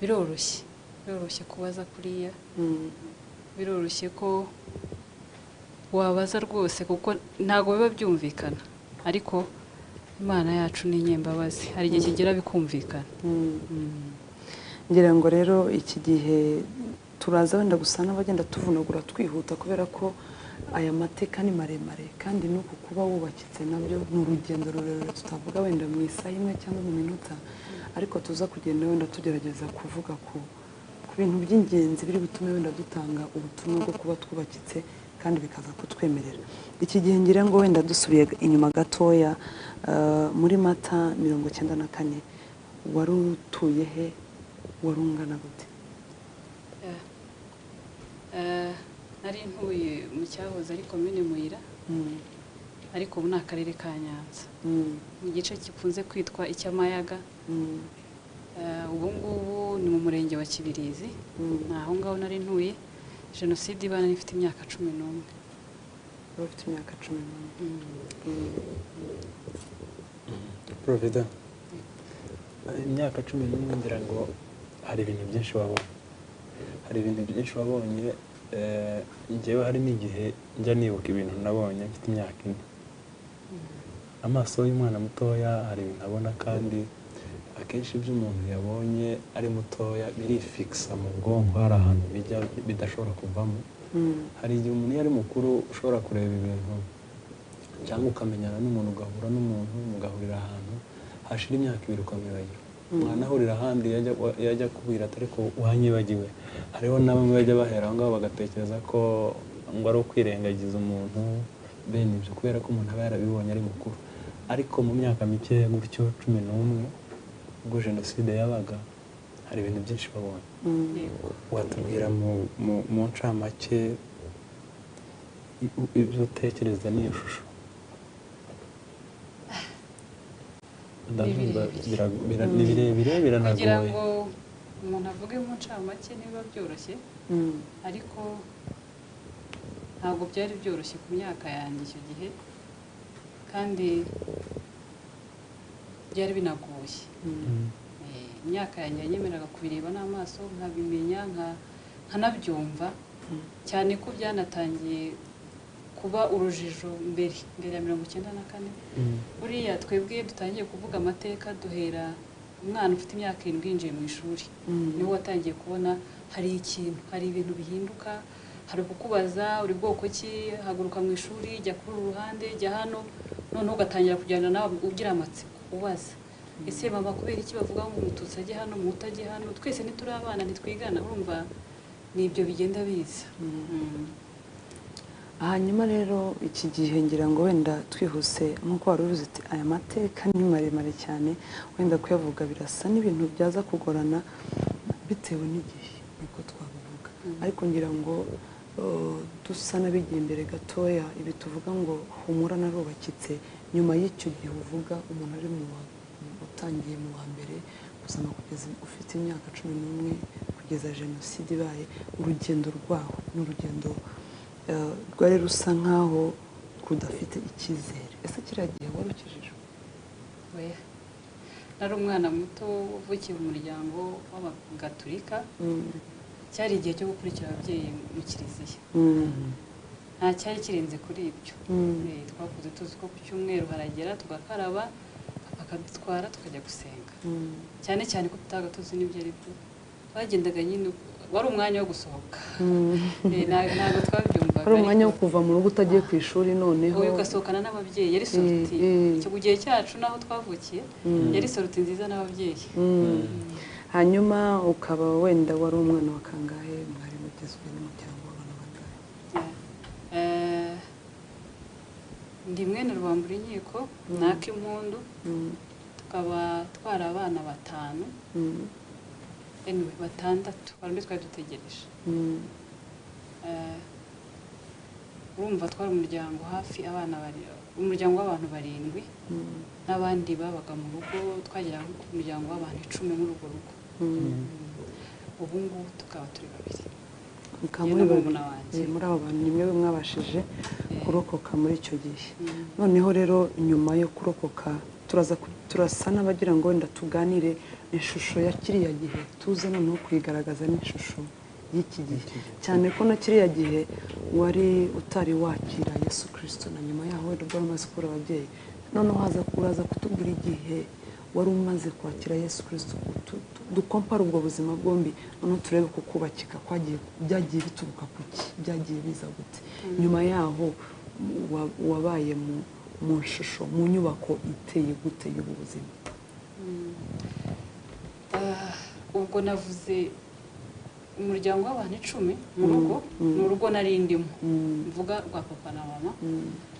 Biroroshye, biroroshye kubaza kuriya, biroroshye ko wabaza rwose, kuko ntabwo biba byumvikana, ariko Imana yacu ni inyembabazi, hari igihe kigera bikumvikana. Ngira ngo rero iki gihe turaza wenda gusa n'abagenda tuvunagura twihuta, kubera ko aya mateka ni maremare, kandi n'uku kuba wubakitse nabyo ni urugendo rurerure tutavuga wenda mu isaha imwe cyangwa mu minota, ariko tuza kugenda wenda tugerageza kuvuga ku bintu by'ingenzi biri butume wenda dutanga ubutumwa bwo kuba twubakitse kandi bikaza kutwemerera. Iki gihe ngira ngo wenda dusubiye inyuma gatoya, muri Mata 94 wari utuye he, wari ungana gute? Nari ntuye mu cyahoze ari komine Muyira, ariko ubu ni akarere ka Nyanza, mu gice gikunze kwitwa icy'Amayaga. Ubu ngubu ni mu murenge wa Kibirizi, ni aho ngaho nari ntuye. Jenoside ibana ifite imyaka 11. Wari ufite imyaka 11. Provida, imyaka 11 ngira ngo hari ibintu byinshi wabonye, hari ibintu byinshi wabonye. Njyewe hari n'igihe njya nibuka ibintu nabonye mfite imyaka 4. Amaso y'umwana mutoya hari ibintu abona, kandi akenshi ibyo umuntu yabonye ari mutoya birifikisa mu bwonko, hari ahantu bijya bidashobora kuvamo. Hari igihe umuntu iyo ari mukuru ushobora kureba ibintu cyangwa ukamenyana n'umuntu, ugahura n'umuntu mugahurira ahantu, hashira imyaka 2 ukamwibagirwa, mwanahurira ahandi yajya kubwira ati ariko wanyibagiwe. Hariho na bamwe bajya bahera aho ngaho bagatekereza ko ngo ari ukwirengagiza umuntu bene ibyo, kubera ko umuntu aba yarabibonye ari mukuru. Ariko mu myaka mike gutyo 11 ubwo jenoside yabaga, hari ibintu byinshi babonye. Watubwira mu ncamake ibyo utekereza n'iyo shusho? Ni birebire, biranagoye kugira ngo umuntu avuge mu ncamake, niba byoroshye, ariko ntabwo byari byoroshye ku myaka yanjye icyo gihe, kandi byari binagoye. Imyaka yanjye yanyemereraga kubireba n'amaso, nkabimenya, nkanabyumva, cyane ko byanatangiye kuba urujijo mbere ya 94. Buriya twebwe dutangiye kuvuga amateka duhera umwana ufite imyaka 7 yinjiye mu ishuri, niwe watangiye kubona hari ikintu, hari ibintu bihinduka, hari kukubaza uri bwoko ki, haguruka mu ishuri, jya kuri uru ruhande, jya hano, noneho ugatangira kujyana nawe ugira amatsiko ubaza, ese mama kubera iki bavuga ngo umututsi ajye hano, umuhutu ajye hano, twese ntituri abana, ntitwigana. Urumva ni ibyo bigenda biza. Hanyuma rero iki gihe ngira ngo wenda twihuse, nk'uko wari ubivuze uti aya mateka ni maremare cyane, wenda kuyavuga birasa n'ibintu byaza kugorana bitewe n'igihe, niko twabivuga. Ariko ngira ngo dusa n'abigiye imbere gatoya, ibi tuvuga ngo humura narubakitse, nyuma y'icyo gihe uvuga umuntu ari mu utangiye mu wa mbere kuzama kugeza ufite imyaka 11 kugeza jenoside ibaye, urugendo rwaho ni urugendo rwari rusa nkaho rudafite icyizere. Ese kiriya gihe wari ukijijwe? Oya, nari umwana muto uvukiye mu muryango w'Abagatulika, cyari igihe cyo gukurikira ababyeyi mu kiliziya, nta cyari kirenze kuri ibyo. Twakuze tuzi ko ku cyumweru haragera tugakaraba, papa akadutwara tukajya gusenga, cyane cyane ko tutabaga tuzi n'ibyo ari byo, twagendaga nyine, wari umwanya wo gusohoka. Ntabwo twabyumvaga. Wari umwanya wo kuva mu rugo utagiye ku ishuri, noneho ugasohokana n'ababyeyi, yari soroti. Icyo gihe cyacu naho twavukiye yari soroti nziza n'ababyeyi. Hanyuma ukaba wenda wari umwana wa kangahe, mwari mugizwe n'umuryango w'abantu bangahe? Ndi mwene Rubambura Inkiko n'Akimpundu, tukaba twari abana 5, anyway 6 hari undi twari dutegereje. Urumva twari umuryango hafi abana bari umuryango w'abantu 7, n'abandi babaga mu rugo, twagera ku muryango w'abantu 10 muri urwo rugo. Ubu ngubu tukaba turi 2. Muri abo bantu nimwe mwabashije kurokoka muri icyo gihe. Noneho rero nyuma yo kurokoka turasa n'abagira ngo wenda tuganire Ishusho ya kiriya gihe tuze noneho kuyigaragaza n'ishusho y'iki gihe, cyane ko na kiriya gihe wari utari wakira Yesu Kristo, na nyuma yaho wenda ubwo wari umaze kubura ababyeyi. Noneho uraza kutubwira igihe wari umaze kwakira Yesu Kristo, dukompara ubwo buzima bwombi, noneho turebe ko kubakika kwagiye, byagiye bituruka kuki, byagiye biza gute. Nyuma yaho wabaye mu shusho, mu nyubako iteye gute y'ubu buzima? Ubwo navuze umuryango w'abantu 10 mu rugo, ni urugo nari ndimo mvuga rwa papa na mama,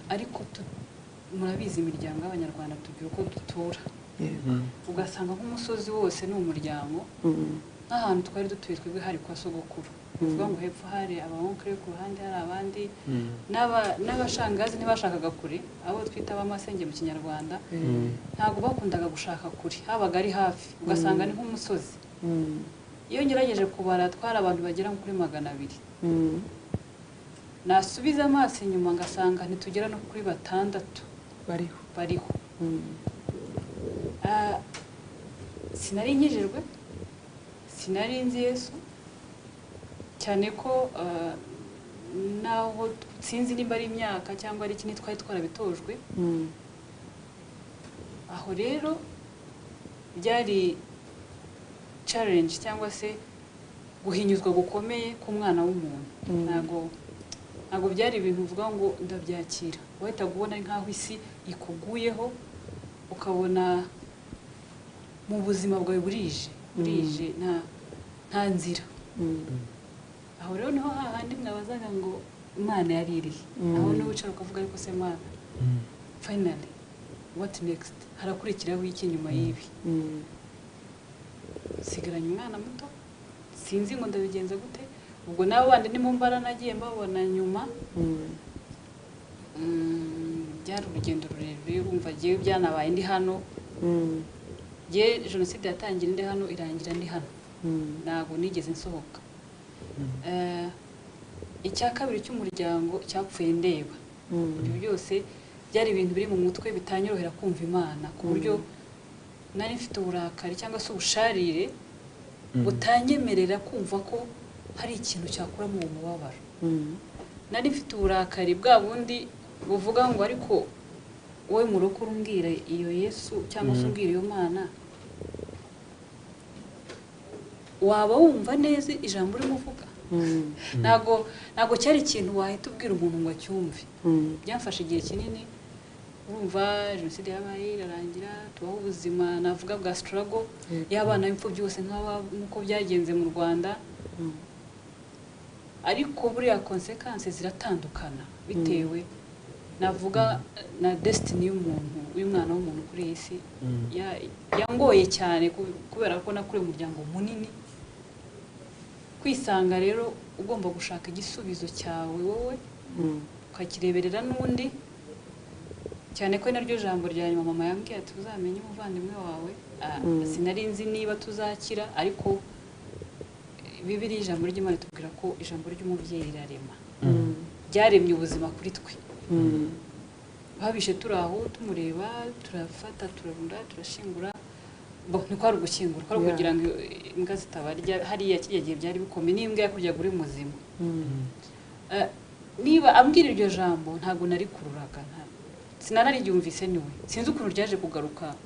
ariko murabizi imiryango y'Abanyarwanda tugira uko dutura, ugasanga nk'umusozi wose ni umuryango. Nk'ahantu twari dutuye twebwe hari kwa sogokuru, bivuga ngo hepfo hari abaonkere, ku ruhande hari abandi, n'abashangazi ntibashakaga kure, abo twita abamasenge mu Kinyarwanda, ntabwo bakundaga gushaka kure, habaga ari hafi, ugasanga ni nk'umusozi. Iyo ngerageje kubara twari abantu bagera kuri 200. Nasubiza amaso inyuma ngasanga ntitugera no kuri 6 bariho. Sinari nkijijwe, sinari nzi Yesu, cyane ko naho sinzi nimba ari imyaka cyangwa ari ikindi twari twarabitojwe. Aho rero byari challenge cyangwa se guhinyuzwa gukomeye k'umwana w'umuntu. Ntago byari ibintu uvuga ngo ndabyakira, wahita ubona nkaho isi ikuguyeho, ukabona mu buzima bwawe burije nta nzira. Aho rero niho hahandi mwabazaga ngo Imana yari irihe, aho niho wicara ukavuga ariko se Mana, finally what next, harakurikiraho iki nyuma y'ibi? Sigaranye umwana muto, sinzi ngo ndabigenza gute. Ubwo nabo bandi ni mu mbara nagiye mbabona nyuma. Byari urugendo rurerure, urumva giye byanabaye ndi hano. Giye jenoside yatangira ndi hano, irangira ndi hano, ntago nigeze nsohoka. Icya kabiri cy'umuryango cyapfuye ndeba. Ibyo byose byari ibintu biri mu mutwe bitanyorohera kumva Imana, ku buryo nari mfite uburakari cyangwa se ubusharire butanyemerera kumva ko hari ikintu cyakura mu mubabaro. Nari mfite uburakari bwa bundi buvuga ngo ariko wowe murokore umbwira iyo Yesu cyangwa se umbwira iyo Mana, waba wumva neza ijambo urimo uvuga? Ntago cyari ikintu wahita ubwira umuntu ngo acyumve. Byamfashe igihe kinini. Urumva jenoside yabaye irarangira, tubaho ubuzima navuga bwa struggle y'abana b'imfubyi bose nk'uko byagenze mu Rwanda. Ariko buriya consequences ziratandukana bitewe navuga na destiny y'umuntu, y'umwana w'umuntu kuri iyi si. Yangoye cyane kubera ko nakuriye umuryango munini. Kwisanga rero ugomba gushaka igisubizo cyawe wowe, ukakireberera n'undi, cyane ko naryo jambo rya nyuma mama yambwiye ati uzamenye umuvandimwe wawe. Sinari nzi niba tuzakira, ariko Bibiliya ijambo ry'Imana itubwira ko ijambo ry'umubyeyi rirarema. Byaremye ubuzima kuri twe. Babishe turi aho tumureba, turafata, turarunda, turashingura. Ni kwari ugushyingura, kwari kugira ngo imbwa zitabarya. Hariya kiriya gihe byari bikomeye, n'imbwa yakuryaga uri muzima. Niba ambwira iryo jambo ntabwo narikururaga, sinanariryumvise niwe, sinzi ukuntu ryaje kugaruka.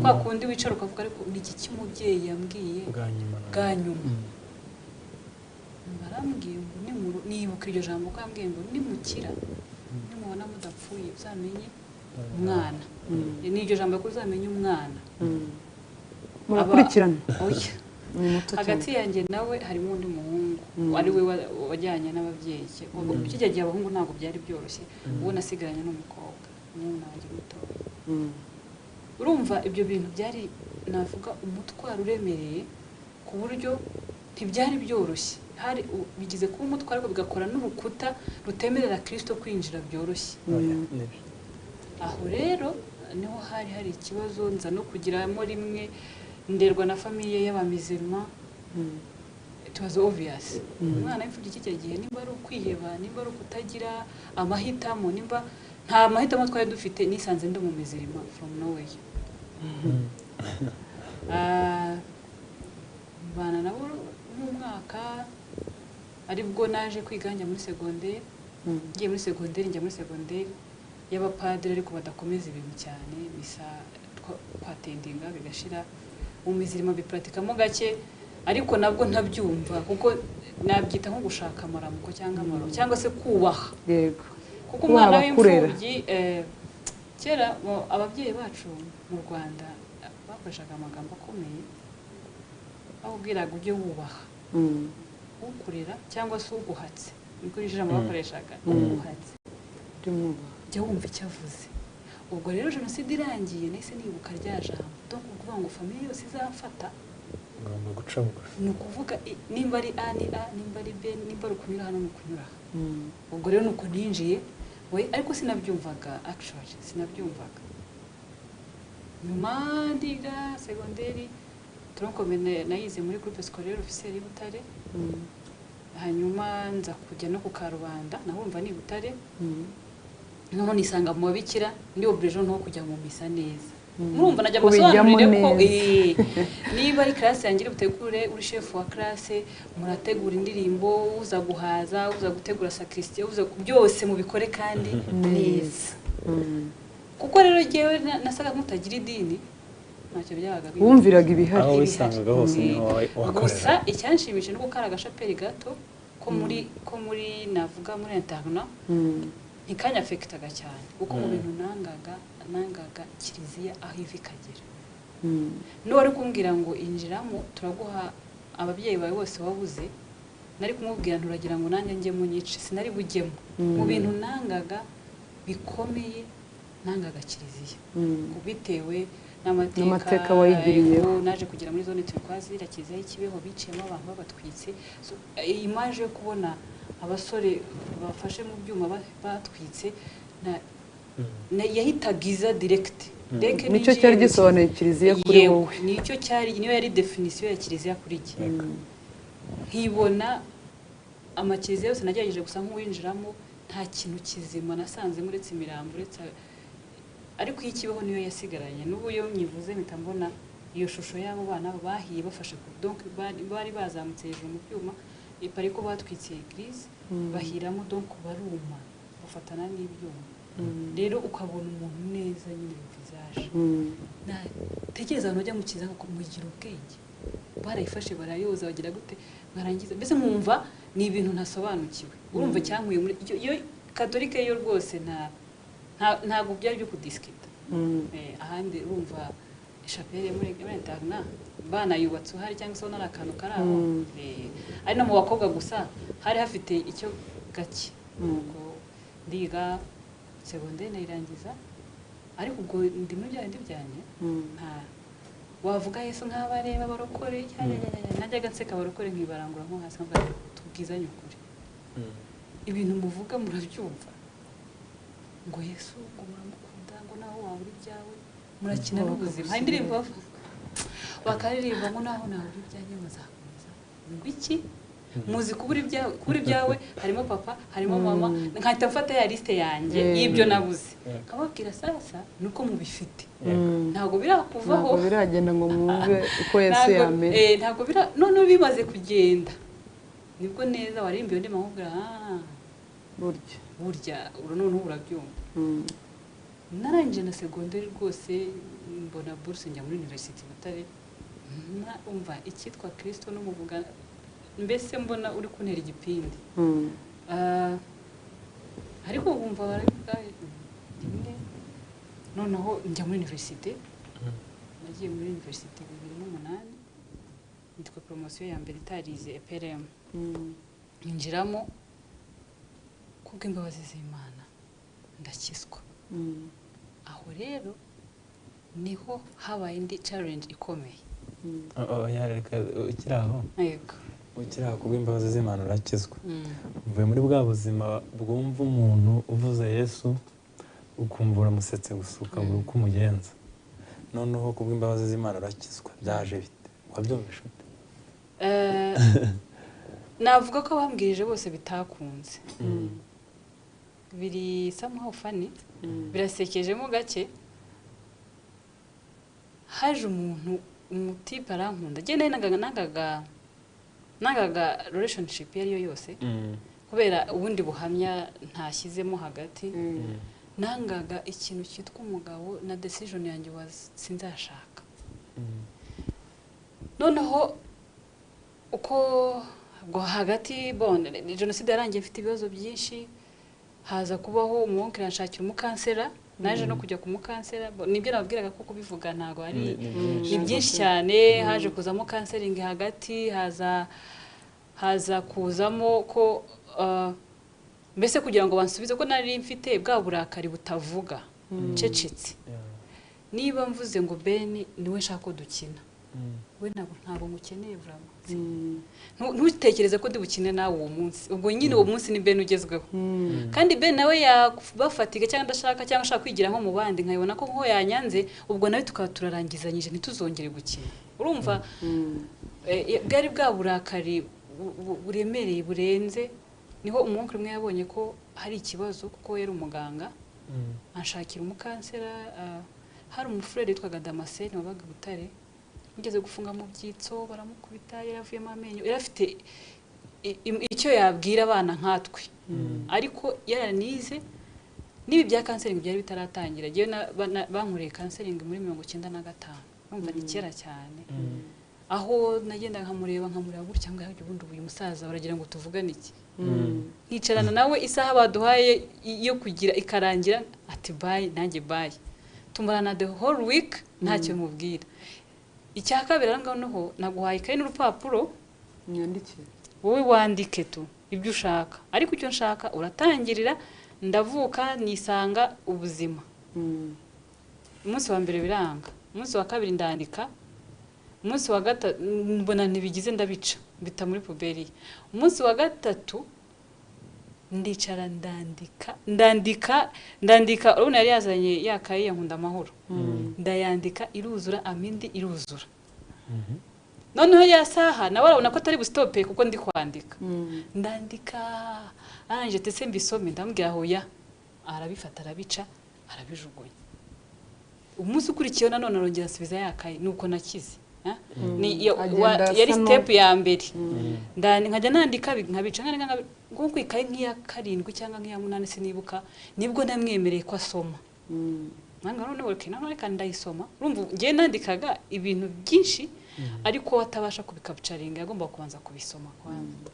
Kwa kundi wicara ukavuga ariko ni iki umubyeyi yambwiye bwa nyuma? Barambwiye ngo nibuka iryo jambo ko yambwiye ngo nimukira, nimubona mudapfuye uzamenye umwana. Ni iryo jambo ko uzamenye umwana. Murakurikirana? Oya. Hagati yanjye nawe harimo undi muhungu ari we wajyanye n'ababyeyi. Kijya gihe abahungu ntabwo byari byoroshye, uwo nasigaranye n'umukobwa, umwana wanjye mutoya. Urumva ibyo bintu byari navuga umutwaro uremereye, ku buryo ntibyari byoroshye. Hari bigize kuba umutwaro ariko bigakora n'urukuta rutemerera Kristo kwinjira byoroshye. Aho rero niho hari hari ikibazo, nza no kugiramo rimwe nderwa na famiye y'abamizirma. It was obvious. Umwana w'imfubyi kijya gihe nimba ari ukwiheba, nimba ari ukutagira amahitamo, nimba nta mahitamo twari dufite, nisanze ndi mu mizirima from nowhere. Mbana nabo nk'umwaka, aribwo naje kwiga njya muri segonderi. Ngiye muri segonderi, njya muri segonderi y'abapadiri, ariko badakomeza ibintu cyane, misa kwattendinga bigashira, mu mizirima bipuratikamo gake, ariko nabwo ntabyumva, kuko nabyita nko gushaka amaramuko cyangwa amaro cyangwa se kubaha. Kuko Kubaha umwana abakurera. w'imfubyi, kera ababyeyi bacu mu Rwanda bakoreshaga amagambo akomeye, bakubwiraga ujye wubaha ukurera cyangwa se uguhatse, niko ijambo bakoreshaga, uguhatse. Ujye umwubaha. Jya wumva icyo avuze. Ubwo rero jenoside irangiye, nahise nibuka rya jambo, donc ukuvuga ngo famille yose izamfata Ngomba guca bugufi. Ni ukuvuga nimba ari A ni A, nimba ari B, nimba ari ukunyura hano ni ukunyura aha. Ubwo rero nuko ninjiye we, ariko sinabyumvaga, actually sinabyumvaga. Nyuma ndiga segonderi, tronc commun nayize muri groupe scolaire officiel y'i Butare. Hanyuma nza kujya no ku Karubanda, naho urumva ni i Butare. Noneho nisanga mu babikira, ndi obligé no kujya mu misa neza. Murumva najya Kubijyamo musobanurire ko neza. Niba ari classe yanjye iri butegure, uri chef wa classe, murategura indirimbo, uza guhaza, uza gutegura sacristie, uza byose mubikore kandi neza. Kuko rero jyewe nasaga nk'utagira idini, ntacyo byabaga bintwaye. Wumviraga ibihari. Aho wisangaga hose niho wakorera. Gusa icyanshimishije ni uko kari agashapeli gato ko muri navuga muri internat, ntikanyaffectaga cyane, kuko mu bintu nangaga, nangaga kiliziya aho iva ikagera. N'uwari kumbwira ngo injiramo turaguha ababyeyi bawe bose wabuze, nari kumubwira nturagira ngo nanjye njye munyice, sinari bujyemo. Mu bintu nangaga bikomeye, nangaga kiliziya bitewe n'amateka. N'amateka wayigiriyeho. Yego, naje kugera muri zone turquoise, iriya kiliziya y'i Kibeho biciyemo abantu babatwitse. So, image yo kubona abasore bafashe mu byuma batwitse yahitaga iza direct. Dès que Nicyo ninjiye cyari mu gisobanuye kiliziya kuri Yego, wowe. Nicyo cyari, niyo yari définition ya kiliziya kuri jye. Nkibona amakiliziya yose nagerageje gusa nk'uwinjiramo, nta kintu kizima nasanzemo uretse imirambo, uretse ariko iyo ikibeho niyo yasigaranye. N'ubu iyo nyivuze mpita mbona iyo shusho y'abo bana bahiye bafashe ku, donc bari bazamutse hejuru mu byuma ariko batwitse église, bahiramo, donc baruma bafatana n'ibyuma. Rero ukabona umuntu neza nyine mu visage. Natekereza abantu bajya mu kiliziya ngo mugira ubwenge, barayifashe barayoza, bagira gute, barangiza, mbese nkumva ni ibintu ntasobanukiwe. Urumva cyankuye muri iyo katolike yo rwose ntabwo byari byo kudiscuta. Ahandi urumva chapelle muri internat banayubatse uhari cyangwa se ubona ari akantu kari aho. Ari no mu bakobwa gusa hari hafite icyo gake. Ubwo ndiga segonderi nayirangiza, ariko ubwo ndi muri bya bindi byanjye, nta wavuga Yesu nk'abareba abarokore. Ya, ya, ya, ya, najyaga nseka abarokore nkibarangura nko hasi, nkavuga nti, tubwizanye ukuri, ibintu muvuga murabyumva, ngo Yesu ngo muramukunda, ngo naho wabura ibyawe murakina n'ubuzima. Hari indirimbo bavuga bakaririmba ngo naho nabura ibyanjye muzakomeza, ngo iki, muzi kubura ibyawe, kubura ibyawe harimo papa, harimo mama. Nkahita mfata ya liste yanjye y'ibyo nabuze, nkababwira sasa nuko mubifite, ntabwo birakuvaho. Ntabwo biragenda ngo mwumve uko Yesu yamera. Ntabwo bira, noneho bimaze kugenda nibwo neza waririmba iyo ndimo nkubwira, ah, burya. Burya uru noneho urabyumva. Narangije na segonderi rwose, mbona buruse njya muri university Butare. Umva icyitwa Kristo n'umuvuga, mbese mbona uri kuntera igipindi. Ah, ariko wumva barabivuga rimwe, noneho njya muri université. Nagiye muri université 2008, nitwa promotion ya mbere itarize EPRM. Ninjiramo kubw'imbabazi z'Imana ndakizwa. Aho rero niho habaye indi challenge ikomeye. Oya, reka ukiri aho. Yego. Ukiri aho, kubw'imbabazi z'Imana urakizwa, uvuye muri bwa buzima bwumva umuntu uvuze Yesu ukumva uramusetse gusa, ukabura uko umugenza. Noneho kubw'imbabazi z'Imana urakizwa, byaje bite? Wabyumvishe ute? Navuga ko abambwirije bose bitakunze. Biri somehow funny, birasekejemo gake. Haje umuntu Umutipe arankunda. Njye nari nangaga relationship iyo ariyo yose, kubera ubundi buhamya ntashyizemo hagati. Nangaga ikintu cyitwa umugabo, na decision yanjye was sinzashaka. Noneho uko ubwo hagati, bon, jenoside yarangiye mfite ibibazo byinshi, haza kubaho umuwonkera anshakira umucounselor, naje no kujya ku mucounselor. Bon, nibyo nababwiraga ko kubivuga ntabwo ari Ni byinshi. Ni byinshi cyane. Haje kuzamo counseling hagati, haza kuzamo ko mbese kugira ngo bansubize ko nari mfite bwa burakari butavuga ncecetse. Niba mvuze ngo Ben niwe nshaka ko dukina, we ntabwo ngukeneye vraiment. Ntutekereze ko ndi bukine nawe uwo munsi. Ubwo nyine uwo munsi ni Ben ugezweho, kandi Ben nawe yabafatiga cyangwa adashaka, cyangwa ashaka kwigira nko mu bandi, nkabibona ko nko yanyanze, ubwo nawe tukaba turarangizanyije, ntituzongere gukina. Urumva, bwari bwa burakari buremereye burenze. Niho umunsi umwe yabonye ko hari ikibazo, kuko yari umuganga, anshakira umucounselor. Hari umufurere witwaga Damascene wabaga i Butare, ugeze gufunga mu byitso baramukubita, yari avuyemo amenyo, yari afite icyo yabwira abana nkatwe, ariko yaranize n'ibi bya counseling byari bitaratangira. Njyewe bankoreye counseling muri 95, urumva ni kera cyane. Aho nagenda nkamureba gutya ngo ubundi uyu musaza baragira ngo tuvugane iki? Nkicarana nawe isaha baduhaye yo kugira ikarangira, ati "Bye," nanjye "Bye." Tumarana the whole week ntacyo mubwira. Icya kabiri, aho ngaho noneho naguhaye ikayi n'urupapuro, Myandikire. wowe wandike tu ibyo ushaka, ariko icyo nshaka uratangirira ndavuka nisanga ubuzima. Umunsi wa mbere biranga, umunsi wa kabiri ndandika, umunsi wa gatatu mbona ntibigize, ndabica mbita muri poubelle. Umunsi wa gatatu ndicara ndandika, ndandika, ndandika. Urabona yari yazanye ya kayi ya Nkunda Amahoro, ndayandika iruzura, amindi iruzura. Noneho ya saha nawe arabona ko atari bustope kuko ndi kwandika. Ndandika, arangije tese mbisome, ndamubwira hoya, arabifata arabica arabijugunya. Umunsi ukurikiyeho nanone arongera asubiza ya kayi. Nuko nakize. Ha? Ni Agenda yari asa step ya mbere. Nkajya nandika nkabica, nkandika, nko ku ikayi nk'iya karindwi cyangwa nk'iya munani sinibuka, nibwo namwemereye ko asoma. Nanga noneho okay, noneho reka ndayisoma. Urumva ngiye nandikaga ibintu byinshi, ariko atabasha kubicapturinga, yagomba kubanza kubisoma kwanza.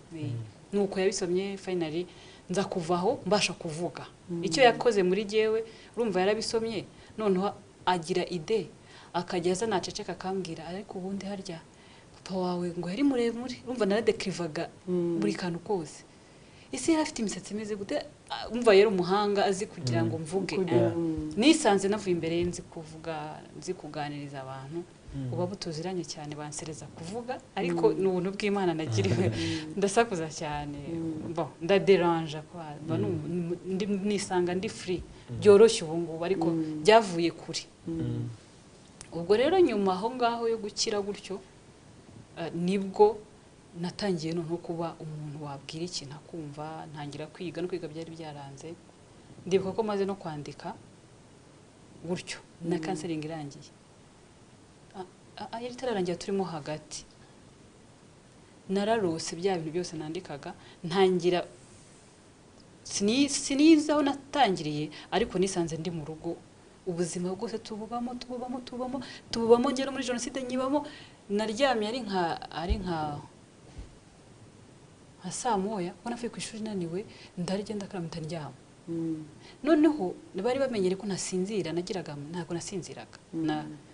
Nuko yabisomye, finally nza kuvaho mbasha kuvuga icyo yakoze muri jyewe. Urumva yarabisomye, noneho agira idée, akajya aza naceceka akambwira, ariko ubundi harya papa wawe ngo yari muremure? Urumva naradekirivaga buri kantu kose. Ese yari afite imisatsi imeze gute? Ah, umva yari umuhanga, azi kugira ngo mvuge. Kugira- Nisanze navuye imbere ye nzi kuvuga, nzi kuganiriza abantu. Uba butuziranye cyane bansereza kuvuga, ariko ni ubuntu bw'Imana nagiriwe. Ndasakuza cyane, bon, ndaderanja kwa mba nisanga ndi free byoroshye ubu ngubu, ariko byavuye kure. Ubwo rero nyuma aho ngaho yo gukira gutyo, nibwo natangiye noneho kuba umuntu wabwira ikintu akumva, ntangira kwiga. No kwiga byari byaranze. Ndibuka ko maze no kwandika gutyo na counseling irangiye, yari itararangira, turimo hagati, nararose bya bintu byose nandikaga. Ntangira sinizi aho natangiriye, ariko nisanze ndi mu rugo, ubuzima bwose tububamo, tububamo, tububamo, tububamo. Ngera muri jenoside nyibamo. Naryamye ari nka saa moya, kuko navuye ku ishuri naniwe, ndarya, ndakaramita, ndyama. Noneho bari bamenyere ko ntasinzira, nagiraga ntabwo nasinziraga.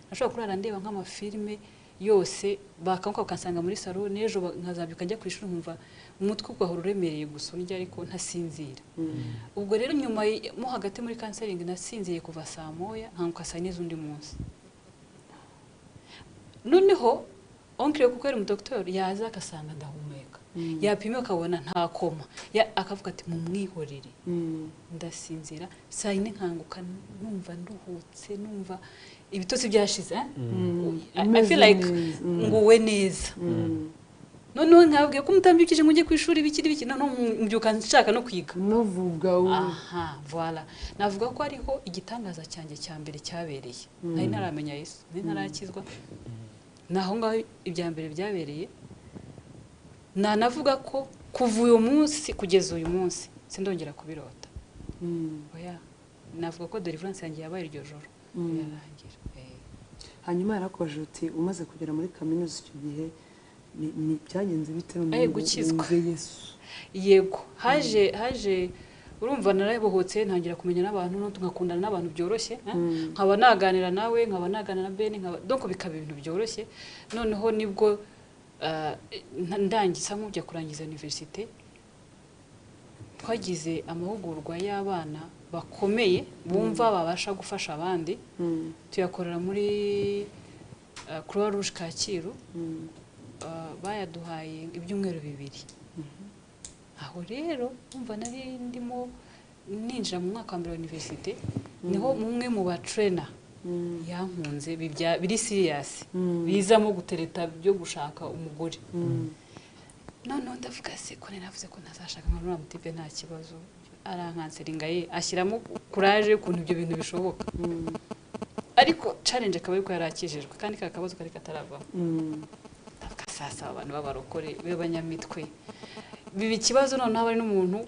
Nashobora kurara ndeba nk'amafilime yose, bakanguka bakansanga muri salo. N'ejo nkazabyuka njya ku ishuri, nkumva umutwe ugahora uremereye gusa undya, ariko ntasinzira. Ubwo rero nyuma mo hagati muri counseling nasinziriye kuva saa moya, nkanguka saa yine z'undi munsi. Noneho oncle, kuko yari umudokiteri, yaza agasanga ndahumeka, yapima akabona nta koma, akavuga ati "Mumwihorere." Ndasinzira, saa yine nkanguka numva nduhutse, numva ibitotsi byashize, eh? I feel like Umeze neza. Nguwe neza. Noneho nkababwiye ko mutambyukije ngo ujye ku ishuri, biki biki, noneho mbyuka nshaka no kwiga. Unavuga Aha, voilà, navuga ko ariho igitangaza cyanjye cya mbere cyabereye. Nari ntaramenya Yesu, nari ntarakizwa. Naho ngaho ibya mbere byabereye. Nanavuga ko kuva uyu munsi kugeza uyu munsi sindongera kubirota. Oya, navuga ko deliverance yanjye yabaye iryo joro birarangira. Hanyuma yarakubajije uti umaze kugera muri kaminuza icyo gihe ni byagenze bite noneho ngo Gukizwa. wumve Yesu? Yego, haje urumva narabohotse, ntangira kumenya n'abantu, no tugakundana n'abantu byoroshye, eh? Nkaba naganira nawe, nkaba naganira na Ben, nkaba donc bikaba ibintu byoroshye. Noneho nibwo ndangiza, nk'ujya kurangiza université, twagize amahugurwa y'abana bakomeye bumva babasha gufasha abandi, tuyakorera muri Croix Rouge Kacyiru. Bayaduhaye ibyumweru 2. Aho rero umva nari ndimo ninjira mu mwaka wa mbere wa université, niho umwe mu ba trainer yankunze biri serious, bizamo gutereta byo gushaka umugore. Noneho ndavuga se ko nari navuze ko ntazashaka nka nuriya mutipe, nta kibazo. Arankanselinga ye, ashyiramo courage y'ukuntu ibyo bintu bishoboka, ariko challenge akaba yuko yari akijijwe kandi ka kabazo kari kataravamo. Ndavuga sasa abantu b'abarokore b'abanyamitwe biba ikibazo. Noneho hari n'umuntu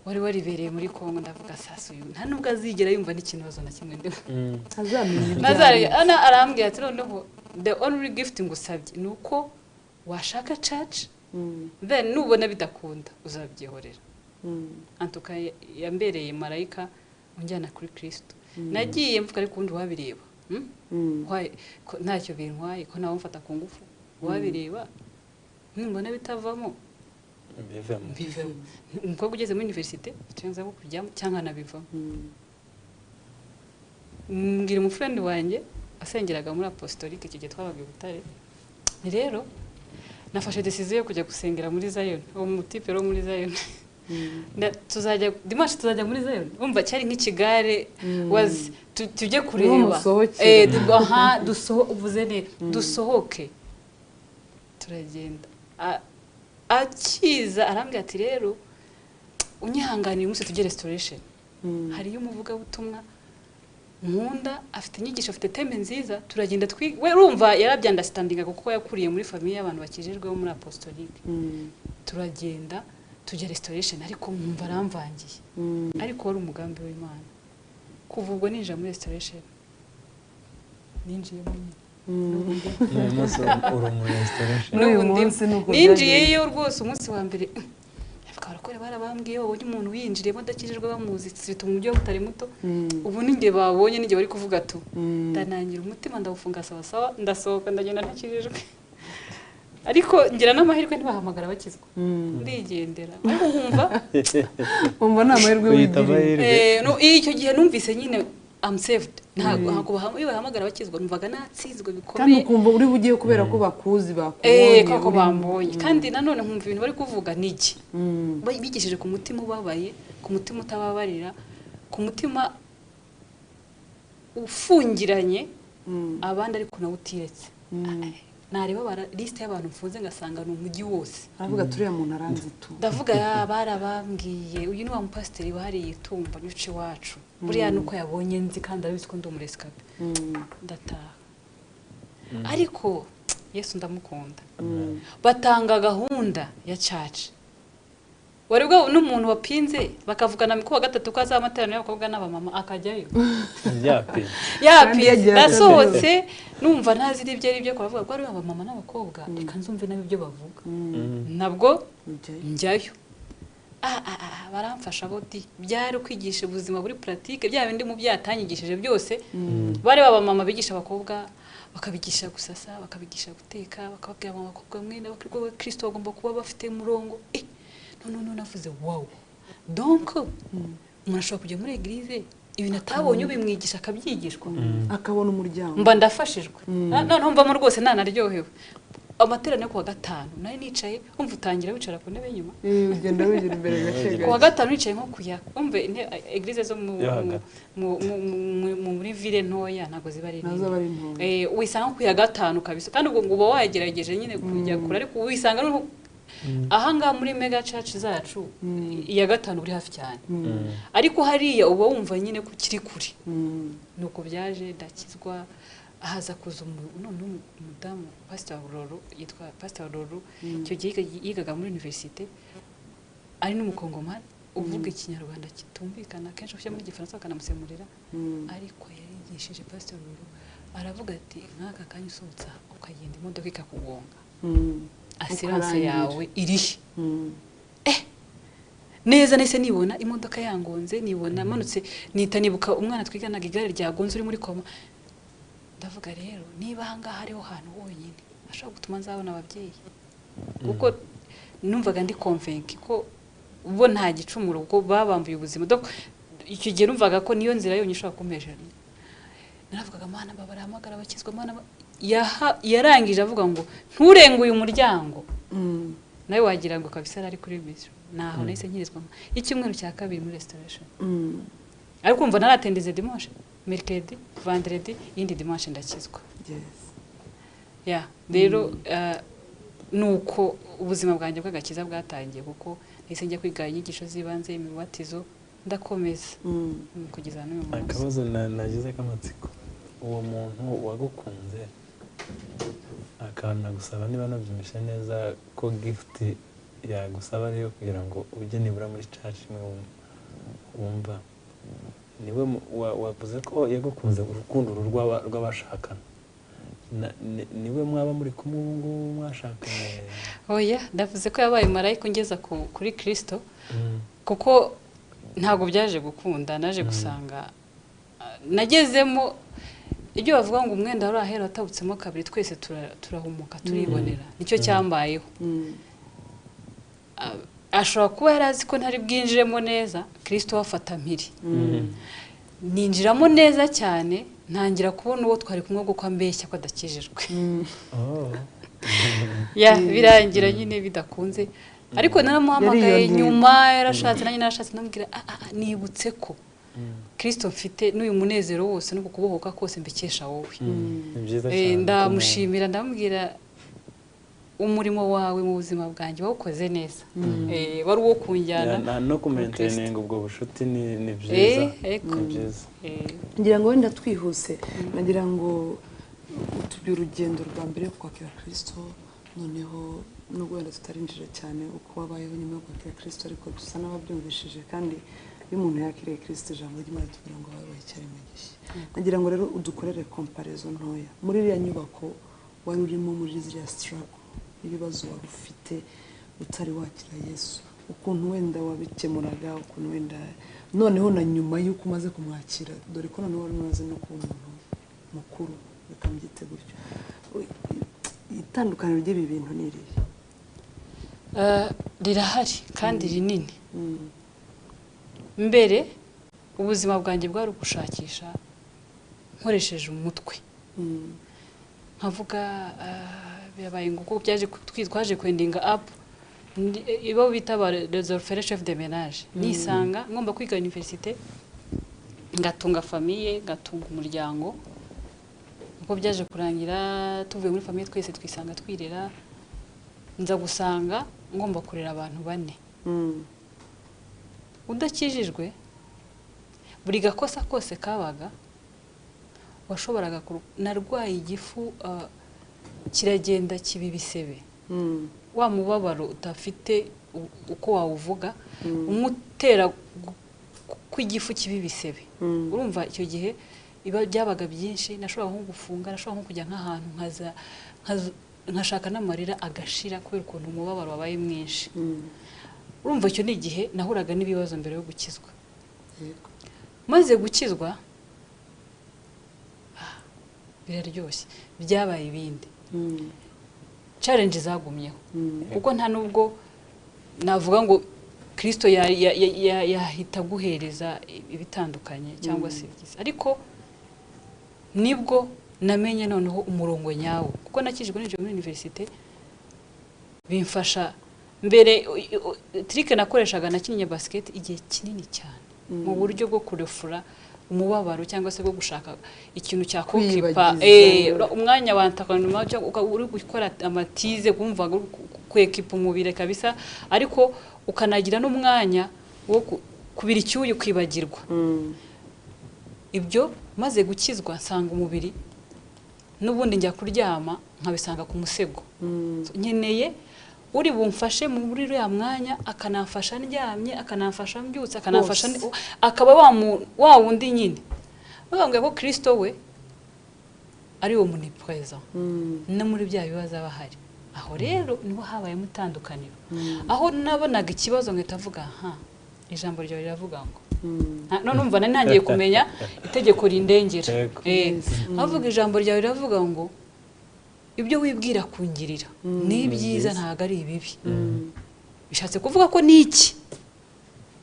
wari waribereye muri Kongo, ndavuga sasa uyu nta nubwo azigera yumva n'ikibazo na kimwe ndimo. Ntazamenya ibyo Nazari ari. Ana arambwira ati noneho the only gift ngusabye ni uko washaka church, then nubona bidakunda uzabyihorera. Antuka yambereye marayika unjyana kuri Kristo. Nagiye mvuga ariko ubundi wabireba, Why, ko ntacyo bintwaye, ko nawe mfata ku ngufu, wabireba nimbona bitavamo Mbivemo. Mbivemo. Umukobwa ugeze muri université ufite uburenganzira bwo kujyamo cyangwa anabivamo. Mbwira umufriend wanjye wasengeraga muri apostolique, icyo gihe twabaga i Butare, rero nafashe decision yo kujya gusengera muri Zion, uwo mutipe wo muri Zion. Tuzajya dimanche, tuzajya muri Zion. Umva cyari nk'ikigare was tujye kureba. Musohokera. Aha uvuze neza, dusohoke. Turagenda. Akiza arambwira ati rero unyihanganiye umunsi tujye restoration, hariyo umuvugabutumwa nkunda, afite inyigisho, afite thème nziza, turagenda we urumva yarabyunderstandinga kuko yakuriye muri famille y'abantu bakijijwe bo muri apostolique. Turagenda tujya restoration, ariko nkumva aramvangiye, ariko wari umugambi w'Imana. Kuva ubwo ninjira muri restoration, ninjiyemo nyine. Uyu munsi uri muri restoration. N'uyu N'ubu munsi ni uko ninjiyeyo rwose umunsi wa mbere, avuga abarokore barabambwiye, babonye umuntu winjiriyemo adakijijwe bamuzi mu buryo butari muto. Ubu ninjye babonye, ninjye bari kuvuga tu. Ndanangira umutima, ndawufunga sawa sawa, ndasohoka ndagenda ntakijijwe, ariko ngira n'amahirwe ntibahamagara bakizwa, ndigendera, ariko nkumva Wumva ni amahirwe Uyita wigiriye. amahirwe. No, icyo gihe numvise nyine I'm saved. Ntabwo iyo bahamagara bakizwa numvaga natsinzwe Kandi bikomeye. ukumva uri bugiye kubera ko bakuzi, bakubonye. Koko bambonye. Kandi nanone nkumva ibintu bari kuvuga ni iki bigishije ku mutima ubabaye, ku mutima utababarira, ku mutima ufungiranye abandi ariko nawe utiretse. Nareba lisite y'abantu mfunze ngasanga ni umujyi wose. Aravuga turiya muntu aranzi tu. Ndavuga ya barabambwiye, uyu ni wa mupasiteri wahariye itumba nyuci iwacu, buriya nuko yabonye nzi kandi arabizi ko ndi umurescapé. Ndataha, ariko Yesu ndamukunda. Batanga gahunda ya church, wari bwa n'umuntu wapinze bakavugana ku wa gatatu ko azaba amateraniro y'abakobwa n'abamama akajyayo. Yapinze. Yapinze. Yagiye. Ndasohotse numva ntazi n'ibyo ari byo, kubavuga ko ari abamama n'abakobwa, reka nzumve nabo ibyo bavuga, nabwo Ujyayo. Njyayo. Baramfasha bo di, byari kwigisha ubuzima buri pratique, bya bindi mu byatanyigishije byose. Bari baba mama bigisha abakobwa, bakabigisha gusasa, bakabigisha guteka, bakababwira ngo abakobwa mwe n'abakobwa ba Kristo bagomba kuba bafite umurongo. No no no, navuze wow, donc umuntu ashobora kujya muri église ibintu atabonye ubimwigisha akabyigishwa. Akabona umuryango. Mba ndafashijwe. Noneho mvamo rwose nanaryohewe. Amateraniro yo kuwa gatanu nari nicaye, umva utangira wicara ku ntebe y'inyuma. Ugenda wigira imbere gake Ku wa gake. gatanu nicaye nko kuya umve église zo mu Yo hagati. muri ville ntoya ntabwo ziba ari Nazo nini. aba ari ntoya. Wisanga nko ku ya gatanu kabisa, kandi ubwo ngo uba wagerageje nyine kujya kure, ariko wisanga noneho ahangaha muri mega church zacu iya gatanu uri hafi cyane, ariko hariya uba wumva nyine ko ukiri kure. Nuko byaje ndakizwa. Ahaza kuza noneho umudamu, Pastor Roro, yitwa Pastor Roro. Icyo gihe yigaga muri université, ari n'umukongomani uvuga Ikinyarwanda kitumvikana, kenshi ushyira muri Gifaransa bakanamusemurira. Ariko yarigishije Pastor Roro, aravuga ati: "Nk'aka kanya usohotse aha, ukagenda imodoka ikakugonga, assurance Ukarangira. yawe irihe?" Neza nahise nibona imodoka yangonze, nibona manutse, nita nibuka umwana twiganaga igare ryagonze uri muri koma. Ndavuga rero, niba ahangaha hariho hantu honyine hashobora gutuma nzabona ababyeyi, kuko numvaga ndi convaincu ko bo nta gicumuro, kuko babambuye ubuzima. Donc, icyo gihe numvaga ko niyo nzira yonyine ishobora kumpesha. Naravugaga: "Mana, barahamagara abakizwa, Mana." Yarangije avuga ngo: "Nturenge uyu muryango." Nawe wagira ngo kabisa ari kuri mission. Naho nahise nkirizwa icyumweru cya kabiri muri Restoration. Ariko umva, naratendize dimanche, mercredi, vendredi, yindi dimanche ndakizwa. Ya, rero nuko ubuzima bwanjye bw'agakiza bwatangiye, kuko nahise njya kwiga inyigisho z'ibanze, imibatizo, ndakomeza kugeza n'uyu munsi. Akabazo nagize k'amatsiko: uwo muntu wagukunze akanagusaba, niba nabyumvise neza, ko gift yagusaba ariyo kugira ngo ujye nibura muri church imwe wumva, niwe wavuze ko yagukunze urukundo uru rw'abashakana, niwe mwaba muri kumwe ubu ngubu mwashakanye? Oya, ndavuze ko yabaye marayika ungeza kuri Kirisito, kuko ntabwo byaje gukunda. Naje gusanga nagezemo ibyo bavuga ngo umwenda wari ahera watabutsemo kabiri, twese turahumuka, turibonera. Nicyo cyambayeho. Ashobora kuba yari azi ko ntari bwinjiremo neza, Kirisito wafata mpiri, ninjiramo neza cyane, ntangira kubona uwo twari kumwe kuko ambeshya ko adakijijwe. Oh. Ya, birangira nyine bidakunze, ariko naramuhamagaye. Yari iyo ntego. Nyuma yarashatse, nanjye narashatse, ndamubwira: "Ah, ah, ah, nibutse ko Kirisito mfite n'uyu munezero wose no kukubohoka kose mbikesha wowe." Ni byiza cyane. Ndamushimira, ndamubwira: "Umurimo wawe mu buzima bwanjye wawukoze neza." Wari uwo kunjyana Ya, no kuri kumaintaininga ubwo bushuti ni byiza. Eko. Ni byiza. Ngira ngo wenda twihuse, nagira ngo utubwire urugendo rwa mbere yo kwakira Kirisito, noneho nubwo wenda tutarinjira cyane uko wabayeho nyuma yo kwakira Kirisito, ariko dusa n'ababyumvishije. Kandi iyo umuntu yakiriye Kirisito, ijambo ry'Imana ritubwira ngo babaye icyaremwe gishya. Nagira ngo rero udukorere comparaison ntoya muri iriya nyubako wari urimo, muri ziriya struggle n'ibibazo wari ufite utari wakira Yesu, ukuntu wenda wabikemuraga, ukuntu wenda noneho na nyuma y'uko umaze kumwakira, dore ko noneho wari umaze no kuba umuntu mukuru, reka mbyite gutyo. Itandukaniro ry'ibi bintu ni irihe? Rirahari kandi rinini. Mbere ubuzima bwanjye bwari ugushakisha nkoresheje umutwe, nkavuga birabaye ngo uko byaje twaje kwendinga up ibo bita ba les orphelins chef de ménage, nisanga ngomba kwiga université, ngatunga famille, ngatunga umuryango. Uko byaje kurangira, tuvuye muri famille twese twisanga twirera, nza gusanga ngomba kurera abantu bane. Udakijijwe, buri gakosa kose kabaga washoboraga narwaye igifu, kiragenda kiba ibisebe. Wa mubabaro udafite uko wawuvuga, umutera ko igifu kiba ibisebe. Urumva icyo gihe iba byabaga byinshi, nashoboraga nko gufunga, nashobora nko kujya nk'ahantu nkashaka n'amarira agashira kubera ukuntu umubabaro wabaye mwinshi. Urumva icyo ni igihe nahuraga n'ibibazo mbere yo gukizwa. Maze gukizwa, biraryoshye, byabaye ibindi. Challenge zagumyeho, kuko nta nubwo navuga ngo Kristo yahita aguhereza ibitandukanye cyangwa se ibyiza, ariko nibwo namenye noneho umurongo nyawo, kuko nakijijwe ninjiye muri université, bimfasha. Mbere trick nakoreshaga, nakinnye basket igihe kinini cyane mu buryo bwo kurefura umubabaro cyangwa se bwo gushaka ikintu cyakokipa Kwiyibagiza. Umwanya wa entraînement cyangwa ukaba uri gukora amatize, wumvaga uri kwekipa umubiri kabisa, ariko ukanagira n'umwanya wo kubira icyuya ukibagirwa. Ibyo maze gukizwa nsanga umubiri N'ubundi njya kuryama nkabisanga ku musego. Nkeneye uri bumfashe muri uriya mwanya, akanamfasha ndyamye, akanamfasha mbyutse, akanamfasha akaba wa wundi nyine. Bavuga ko Kristo we ari uwo omnipresent no muri bya bibazo aba ahari. Aho rero niho habayemo itandukaniro, aho nabonaga ikibazo nkahita mvuga ha ijambo ryawe riravuga ngo none umva nari ntangiye kumenya itegeko rindengera. Avuga ijambo ryawe riravuga ngo ibyo wibwira kungirira ni byiza ntabwo ari ibibi. Bishatse kuvuga ko niki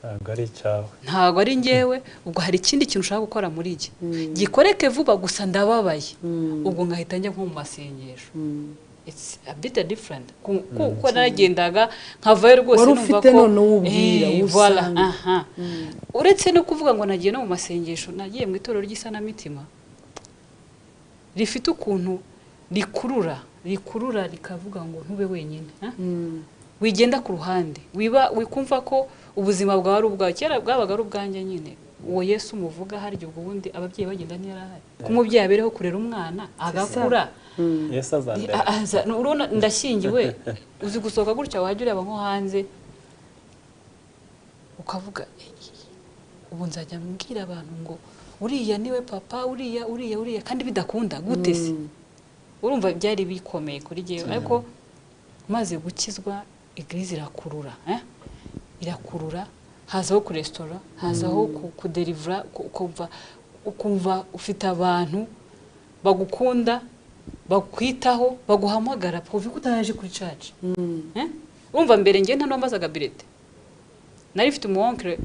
ntabwo ari cyawe, ntabwo ari njyewe, ubwo hari ikindi kintu ushaka gukora muri iki gikoreke vuba gusa ndababaye, ubwo ngahita njya nko mu masengesho. It's a bit different kuko naragendaga nkavayo rwose numva ko none ubwira usanga. Uretse no kuvuga ngo nagiye no mu masengesho, nagiye mu itorero ry'isanamitima rifite ukuntu rikurura rikavuga ngo ntube wenyine, wigenda ku ruhande, wiba wikumva ko ubuzima bwawe ari ubwawe. Kera bwabaga ari ubwanjye nyine, uwo Yesu muvuga hari ubwo bundi ababyeyi bagenda ntiyarahari, kumubyeyi abereho kurera umwana agakura. Yesu azandera. Urabona ndashyingiwe, uzi gusohoka gutya wajya ureba nko hanze ukavuga ubu nzajya mbwira abantu ngo uriya niwe papa, uriya uriya uriya, kandi bidakunda gute se? Urumva byari bikomeye kuri jyewe, ariko maze gukizwa eglise irakurura, irakurura, hazaho ku restaurant, hazaho kudelivra, ukumva ufite abantu bagukunda, bakwitaho, baguhamagara kuva utaje kuri church. Urumva mbere ngiye nta nombazaga billet, nari mfite umuonkre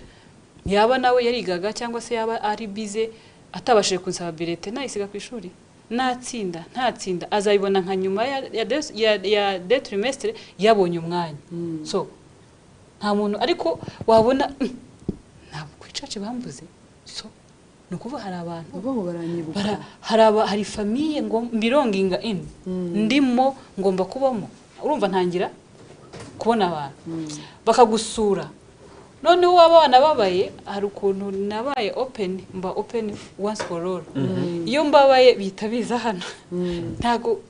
yaba nawe yarigaga cyangwa se yaba ari bize atabashije kunsaba billet, nayisiga ku ishuri, natsinda ntatsinda azayibona nka nyuma ya de trimestre yabonye umwanya. So nta muntu ariko wabona ntabwo ku church bambuze. So nukuva hari abantu baranyibuka, hari famille ngo belonging in ndimo ngomba kubamo. Urumva ntangira kubona abantu bakagusura. Noneho abana babaye hari ukuntu nabaye open, mba open once for all. Iyo mbabaye bita biza hano, ntago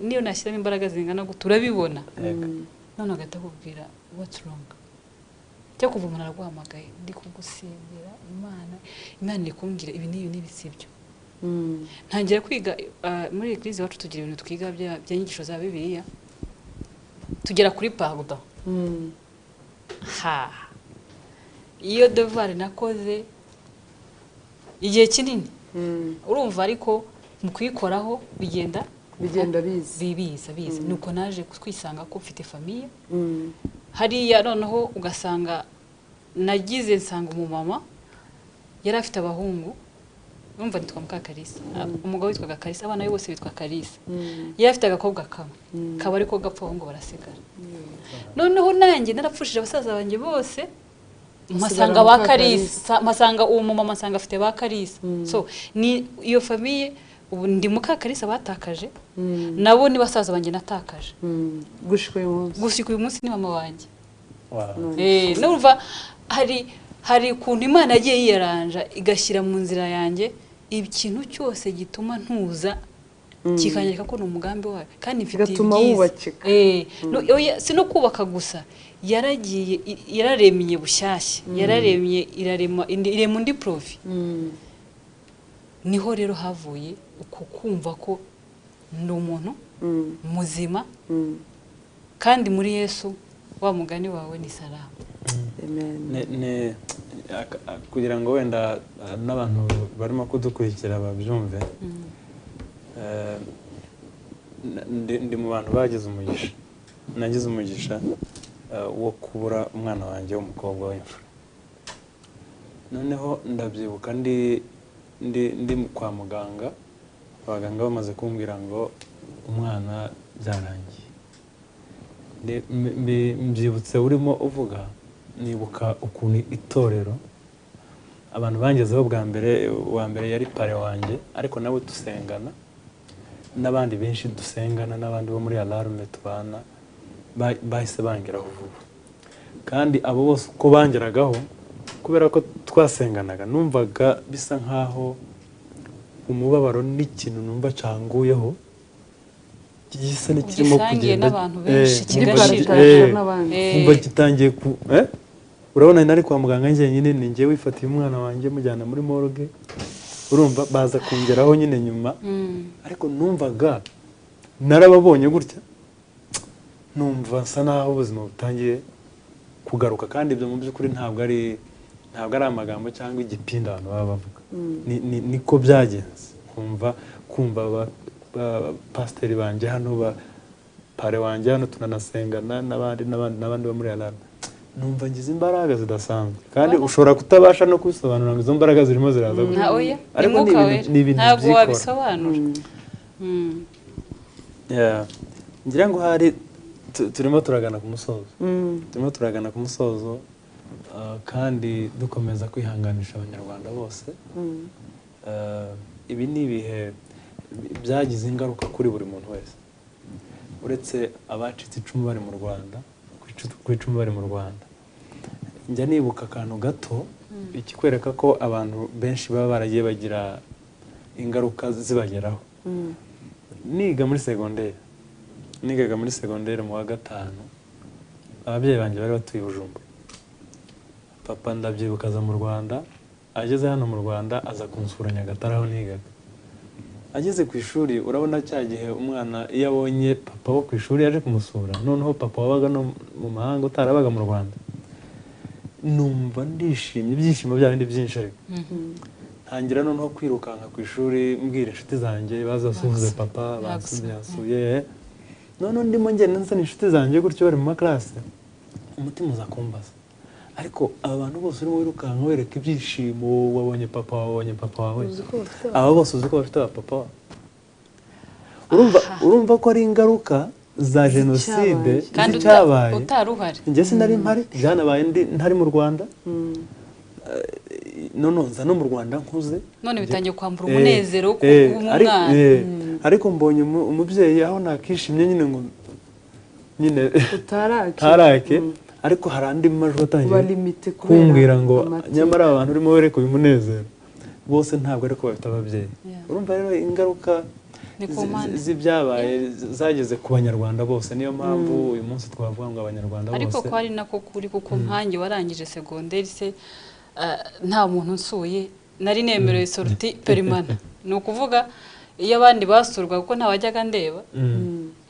niyo nashyiramo imbaraga zingana ngo turabibona. None agahita akubwira what's wrong, cyo kuva umuntu araguhamagaye ndi kugusengera Imana iri kumbwira ibi n'ibi n'ibi sibyo. Ntangira kwiga muri eglise iwacu tugira ibintu twiga by'inyigisho za Bibiliya, tugera kuri pardon. Ha iyo devoir nakoze igihe kinini, urumva ariko mu kuyikoraho bigenda biza. Nuko naje kwisanga ko mfite famille hariya. Noneho ugasanga nagize nsanga umumama yari afite abahungu, urumva nitwa Mukakalisa, umugabo witwaga Kalisa, abana be bose bitwa Kalisa, yari afite agakobwa kamwe kaba ariko gapfa abahungu barasigara. Noneho nanjye narapfushije abasaza banjye bose, mpasanga ba Kalisa, mpasanga uwo mumama nsanga afite ba Kalisa. So ni iyo famille ubu ndi Mukakalisa batakaje, nabo ni basaza banjye natakaje gushika uyu munsi ni mama wanjye. Numva hari ukuntu Imana yagiye yiyaranja igashyira mu nzira yanjye ikintu cyose gituma ntuza, kikanyereka ko ni umugambi wayo kandi mfite ibyiza. Si no kubaka gusa, yaragiye yararemye bushyashya, yararemye irarema irema undi provi. Niho rero havuye uko kumva ko ndi umuntu muzima, kandi muri Yesu wa mugani wawe ni salama. Amen. Kugira ngo wenda n'abantu barimo kudukurikira babyumve, ndi mu bantu bagize umugisha, nagize umugisha wo kubura umwana wanjye w'umukobwa w'imfura. Noneho ndabyibuka ndi kwa muganga, abaganga bamaze kumbwira ngo umwana byarangiye. Mbyibutse urimo uvuga, nibuka ukuntu itorero abantu bangezeho bwa mbere, wa mbere yari pare wanjye, ariko nawe dusengana n'abandi benshi dusengana n'abandi bo muri alarme tubana, bahise bangeraho vuba. Kandi abo bose uko bangeragaho, kubera ko twasenganaga, numvaga bisa nkaho Umubabaro n'ikintu numva canguyeho gisa n'ikirimo Ugisangiye kugenda n'abantu benshi, kigashira. Nkumva gitangiye ku urabona nari kwa muganga njyenyine, ni njye wifatiye umwana wanjye mujyana muri morgue, urumva baza kongeraho nyine nyuma. Ariko numvaga narababonye gutya, numva nsa naho ubuzima butangiye kugaruka. Kandi ibyo mu by'ukuri ntabwo ari amagambo cyangwa igipinda abantu baba bavuga, niko byagenze. Kumva pasiteri banjye hano, pare wanjye hano, tunanasengana n'abandi n'abandi n'abandi bo muri Alarm, numva ngize imbaraga zidasanzwe. Kandi ushobora kutabasha no kubisobanura ngo izo mbaraga zirimo ziraza gute, ariko ni ibintu ntabwo wabisobanura. Ngira ngo hari turimo turagana ku musozo, turimo turagana ku musozo, kandi dukomeza kwihanganisha Abanyarwanda bose. Ibi ni ibihe byagize ingaruka kuri buri muntu wese, uretse abacitse icumu bari mu Rwanda, ku icumu bari mu Rwanda. Njya nibuka akantu gato ikikwereka ko abantu benshi baba baragiye bagira ingaruka zibageraho. Niga muri segonderi, nigaga muri segonderi mu wa 5, ababyeyi banjye bari batuye Bujumbura. Papa ndabyibuka aza mu Rwanda, ageze hano mu Rwanda aza kunsura Nyagatare aho nigaga. Ageze ku ishuri, urabona cya gihe umwana iyo abonye papa wo ku ishuri yaje kumusura, noneho papa wabaga no mu mahanga utarabaga mu Rwanda, numva ndishimye, ibyishimo bya bindi byinshi. Ariko ntangira noneho kwirukanka ku ishuri mbwira inshuti zanjye bazasuhuze papa, bansuye. Noneho ndimo ngenda nsa n'inshuti zanjye gutyo bari mu maklase, umutima uza kumbaza, ariko aba bantu bose urimo wirukanka wereka ibyishimo, wabonye papa, wabonye papa wawe, aba bose uzi ko bafite abapapa. Urumva ko ari ingaruka za jenoside z'icyabaye. Njye sinari mpari, byanabaye ntari mu Rwanda. None nza no mu Rwanda nkuze, none bitangiye kwambura umunezero wo kuba umwana. Ariko mbonye umubyeyi aho nakishimye nyine ngo nyine utarake, ariko hari andi majwi atangiye kumbwira ngo nyamara abantu urimo wereka uyu munezero bose ntabwo ariko bafite ababyeyi. Urumva rero ingaruka z'ibyabaye zageze ku Banyarwanda bose. Niyo mpamvu uyu munsi twavuga ngo Abanyarwanda bose, ariko ko ari nako kuri, kuko nkanjye warangije segonderi se nta muntu nsuye, nari nemerewe sorti perimana. Ni ukuvuga iyo abandi basurwa kuko ntawajyaga ndeba,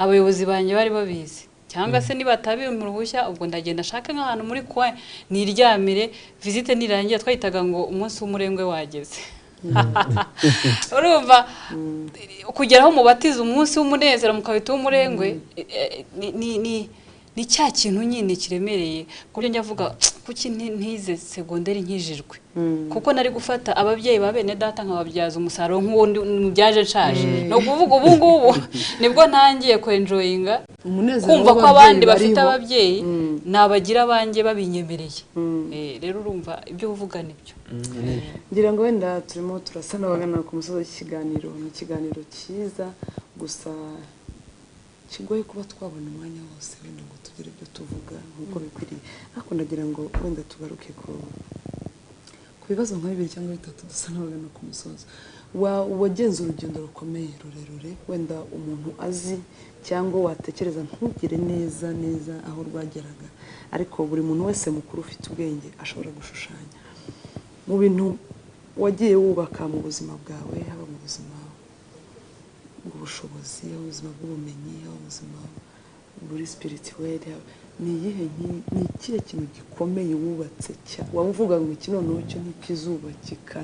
abayobozi banjye bari babizi, cyangwa se niba mu ruhushya ubwo ndagenda ashaka nk'ahantu muri kwa niryamire, visite nirangiye twahitaga ngo umunsi w'umurengwe wageze. Urumva kugeraho mubatiza umunsi w'umunezero mukabita w'umurengwe, ni cya kintu nyine kiremereye. Ku buryo njya avuga kuki ntize segonderi nkijijwe, kuko nari gufata ababyeyi ba bene data nkababyaza umusaruro nk'uwo mubyaje nshaje. Ni ukuvuga ubu ngubu nibwo ntangiye kwenjoyinga kumva ko abandi bafite ababyeyi nabagira abanjye babinyemereye. Rero urumva ibyo uvuga nibyo. Ngira ngo wenda turimo turasa n'abagana ku musozo w'ikiganiro. Ni ikiganiro cyiza gusa kigoye kuba twabona umwanya wose wenda ngo tugire ibyo tuvuga nk'uko bikwiriye. Ariko ndagira ngo wenda tugaruke ku bibazo nka 2 cyangwa 3 dusa n'abagana ku musozo. Wagenze urugendo rukomeye rurerure, wenda umuntu azi cyangwa watekereza ntugire neza neza aho rwageraga, ariko buri muntu wese mukuru ufite ubwenge ashobora gushushanya mu bintu wagiye wubaka mu buzima bwawe, haba mu buzima bw'ubushobozi, ubuzima bw'ubumenyi, ubuzima buri spirituel. Ni iyihe, ni ikihe kintu gikomeye wubatse waba uvuga ngo iki noneho cyo ntikizubakika,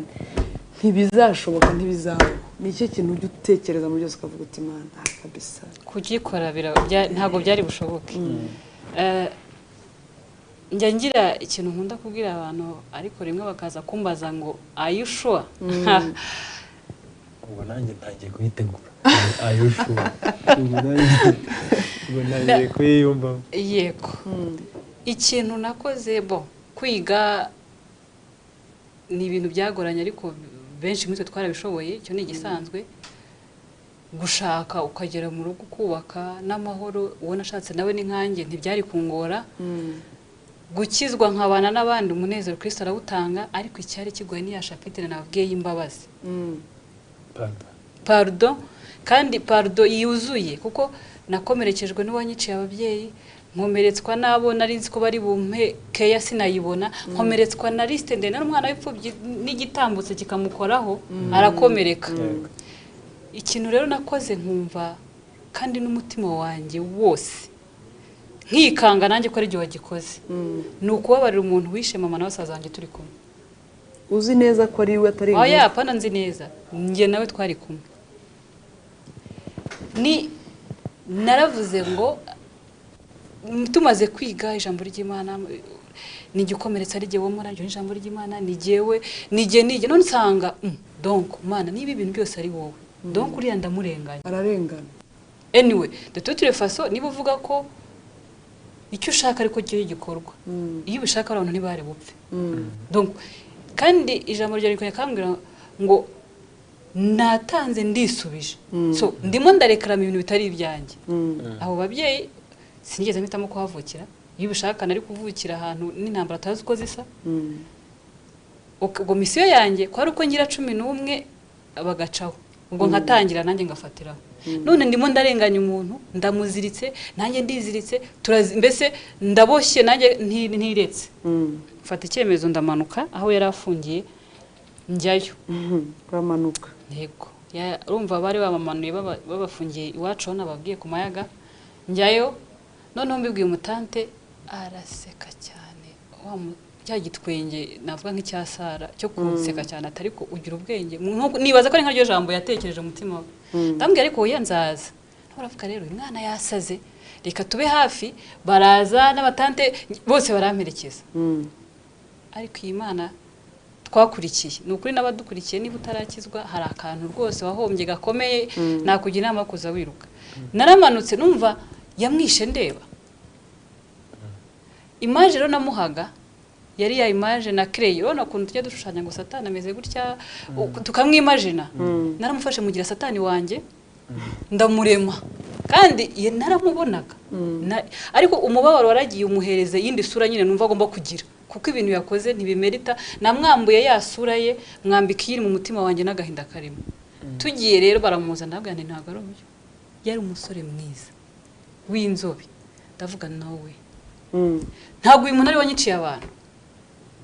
ntibizashoboka, ntibizabaho? Ni ikihe kintu ujya utekereza muri byose ukavuga uti Imana kabisa kugikora ntabwo byari bushoboke? Njya ngira ikintu nkunda kubwira abantu, ariko rimwe bakaza kumbaza ngo are you sure? Ubwo nanjye ntangiye kuyitegura. Are you sure? Ubwo ntangiye kuyiyumva. Yego. Ikintu nakoze bo kwiga ni ibintu byagoranye, ariko benshi muri twe twarabishoboye, icyo ni igisanzwe. Gushaka ukagera mu rugo kubaka n'amahoro, uwo nashatse nawe ni nkanjye ntibyari kungora. Gukizwa nkabana n'abandi umunezero Kristo arawutanga, ariko icyari kigoye ni ya chapitre nabwiye y'imbabazi. Pardon, kandi pardon yuzuye, kuko nakomerekejwe n'uwanyiciye ababyeyi, nkomeretswa n'abo nari nzi ko bari bumpe keya sinayibona, nkomeretswa na liste ndende n'umwana w'ipfubyi n'igitambutse kikamukoraho arakomereka. Ikintu rero nakoze nkumva kandi n'umutima wanjye wose nkikanga nanjye ko ari igihe wagikoze, ni ukubabarira umuntu wishe mama na basaza banjye turi kumwe. Uzi neza ko ari we atari inkuru? Oya, apana, nzi neza, njye nawe twari kumwe. Ni naravuze ngo tumaze kwiga ijambo ry'Imana, ni igikomeretsa ari jye womora, ryo ijambo ry'Imana ni jyewe, ni jye nijye, none nsanga donc Mana niba ibintu byose ari wowe, donc uriya ndamurenganya, ararengana. Anyway, de toute façon niba uvuga ko icyo ushaka ariko cyo gikorwa, iyo ubishaka abantu ntibari bupfe. Donc kandi ijambo rya rikwiye kambwira ngo natanze ndisubije, so ndimo ndarekarama ibintu bitari ibyanjye. Abo babyeyi sinigeze mpitamo kuhavukira, iyo ubishaka nari kuvukira ahantu n'intambara atazi uko zisa. Ubwo misiyo yanjye ko ari uko ngira 11 bagacaho, ubwo nkatangira nanjye ngafatiraho. None ndimo ndarenganya umuntu, ndamuziritse nanjye ndiziritse, mbese ndaboshye nanjye ntiretse. Mfata icyemezo ndamanuka aho yari afungiye njyayo. Uramanuka? Yego, urumva bari bamamanuye babafungiye iwacu aho nababwiye ku Mayaga, njyayo. Noneho mbibwiye umutante araseka cyane, cya gitwenge navuga nk'icya Sara cyo kunseka cyane, atari ko ugira ubwenge, nibaza ko ari nkaryo jambo yatekereje umutima we. Ndambwira ariko oya nzaza. Baravuga rero uyu mwana yasaze, reka tube hafi. Baraza n'abatante bose baramperekeza. Ariko iyi Mana twakurikiye, ni ukuri n'abadukurikiye, niba utarakizwa hari akantu rwose wahombye gakomeye, nakugira inama kuza wiruka. Naramanutse numva yamwishe ndeba. Image rero namuhaga yari ya image na creye, urabona ukuntu tujya dushushanya ngo Satani ameze gutya, tukamwimagina. Naramufashe mugira Satani wanjye, ndamurema, kandi naramubonaga. Ariko umubabaro waragiye umuhereze yindi sura nyine numva agomba kugira, kuko ibintu yakoze ntibimerita. Namwambuye ya sura ye, mwambika iyiri mu mutima wanjye n'agahinda karimo. Tugiye rero baramuzana, ndabwira nti ntabwo ari uyu, yari umusore mwiza w'inzobe. Ndavuga nawe ntabwo uyu muntu ari wanyiciye abantu.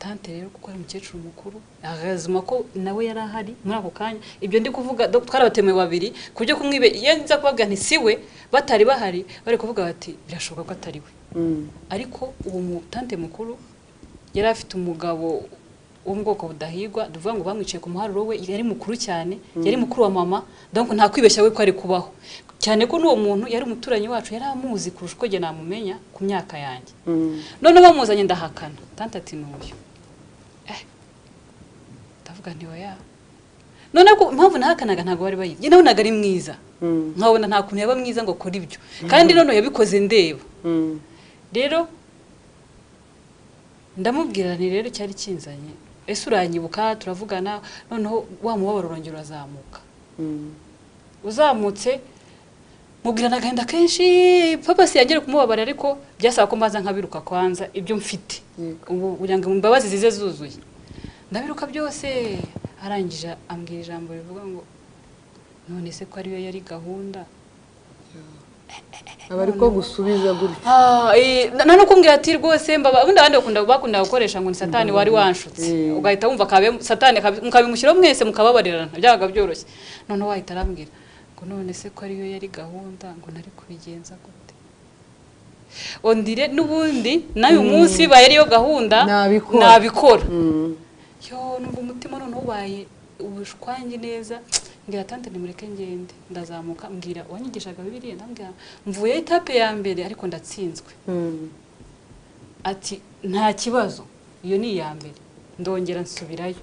Tante rero kuko ari umukecuru mukuru, agazuma ko nawe yari ahari muri ako kanya, ibyo ndi kuvuga twarabatemewe babiri kubyo kumwibe, iyo nza kubabwira nti siwe batari bahari, bari kuvuga bati birashoboka ko atari we. Ariko uwo mutante mukuru yari afite umugabo wo mu bwoko budahigwa, duvuga ngo bamwiciye ku muharuro we, yari mukuru cyane, yari mukuru wa mama, donc nta kwibeshya we ko ari kubaho. Cyane ko n'uwo muntu yari umuturanyi wacu, yari amuzi kurusha uko jye namumenya ku myaka yanjye. None bamuzanye ndahakana, tante ati n'uyu. Ndavuga nti oya. None ko impamvu nahakanaga ntabwo bari bayizi, nabonaga ari mwiza, nkabona nta kuntu yaba mwiza ngo akore ibyo, kandi none yabikoze ndeba. Rero ndamubwira nti rero cyari kinzanye, ese uranyibuka? Turavugana, noneho wa mubabaro urongera urazamuka. Uzamutse mubwirana agahinda kenshi, papa si yagere kumubabara, ariko byasaba ko mbanza nkabiruka kwanza ibyo mfite, ubu kugira ngo imbabazi zize zuzuye. Ndabiruka byose, arangije ambwira ijambo rivuga ngo none se ko ariyo yari gahunda. Abari ko gusubiza gutyo. Nano kumbwira ati rwose mbaba, ubundi abandi bakunda gukoresha ngo ni Satani wari wanshutse, ugahita wumva kabe Satani mukabimushyiraho mwese mukababarirana, byabaga byoroshye. None wahita arambwira ngo none se ko ariyo yari gahunda, ngo nari kubigenza gute? Ondire n'ubundi nayo munsi baye ariyo gahunda nabikora. Yo numva umutima none ubaye ubushwangi neza, ngira tante nimureke ngende. Ndazamuka mbwira uwanyigishaga Bibiliya, ndambwira mvuye etape ya mbere ariko ndatsinzwe. Ati nta kibazo, iyo ni iya mbere. Ndongera nsubirayo,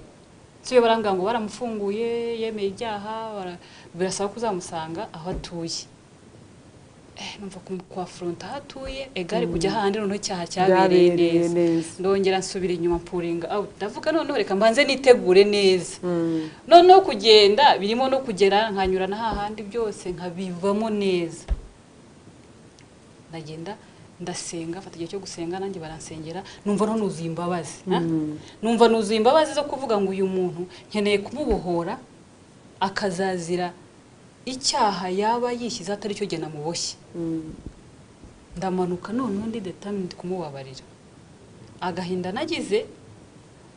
nsubiye barambwira ngo baramufunguye yemeye ibyaha, birasaba kuzamusanga aho atuye. Numva kuafronta aho atuye egare kujya hahandi noneho icyaha cyabereye neza. Ndongera nsubira inyuma mpuringa out, ndavuga noneho reka mbanze nitegure neza. Noneho kugenda birimo no kugera nkanyura na hahandi byose nkabivamo neza. Ndagenda ndasenga, mfata igihe cyo gusenga nanjye baransengera, numva nuzuye imbabazi. Numva nuzuye imbabazi zo kuvuga ngo uyu muntu nkeneye kumubohora akazazira icyaha yaba yishyize atari cyo jye namuboshye. Ndamanuka noneho ndi determined kumubabarira. Agahinda nagize,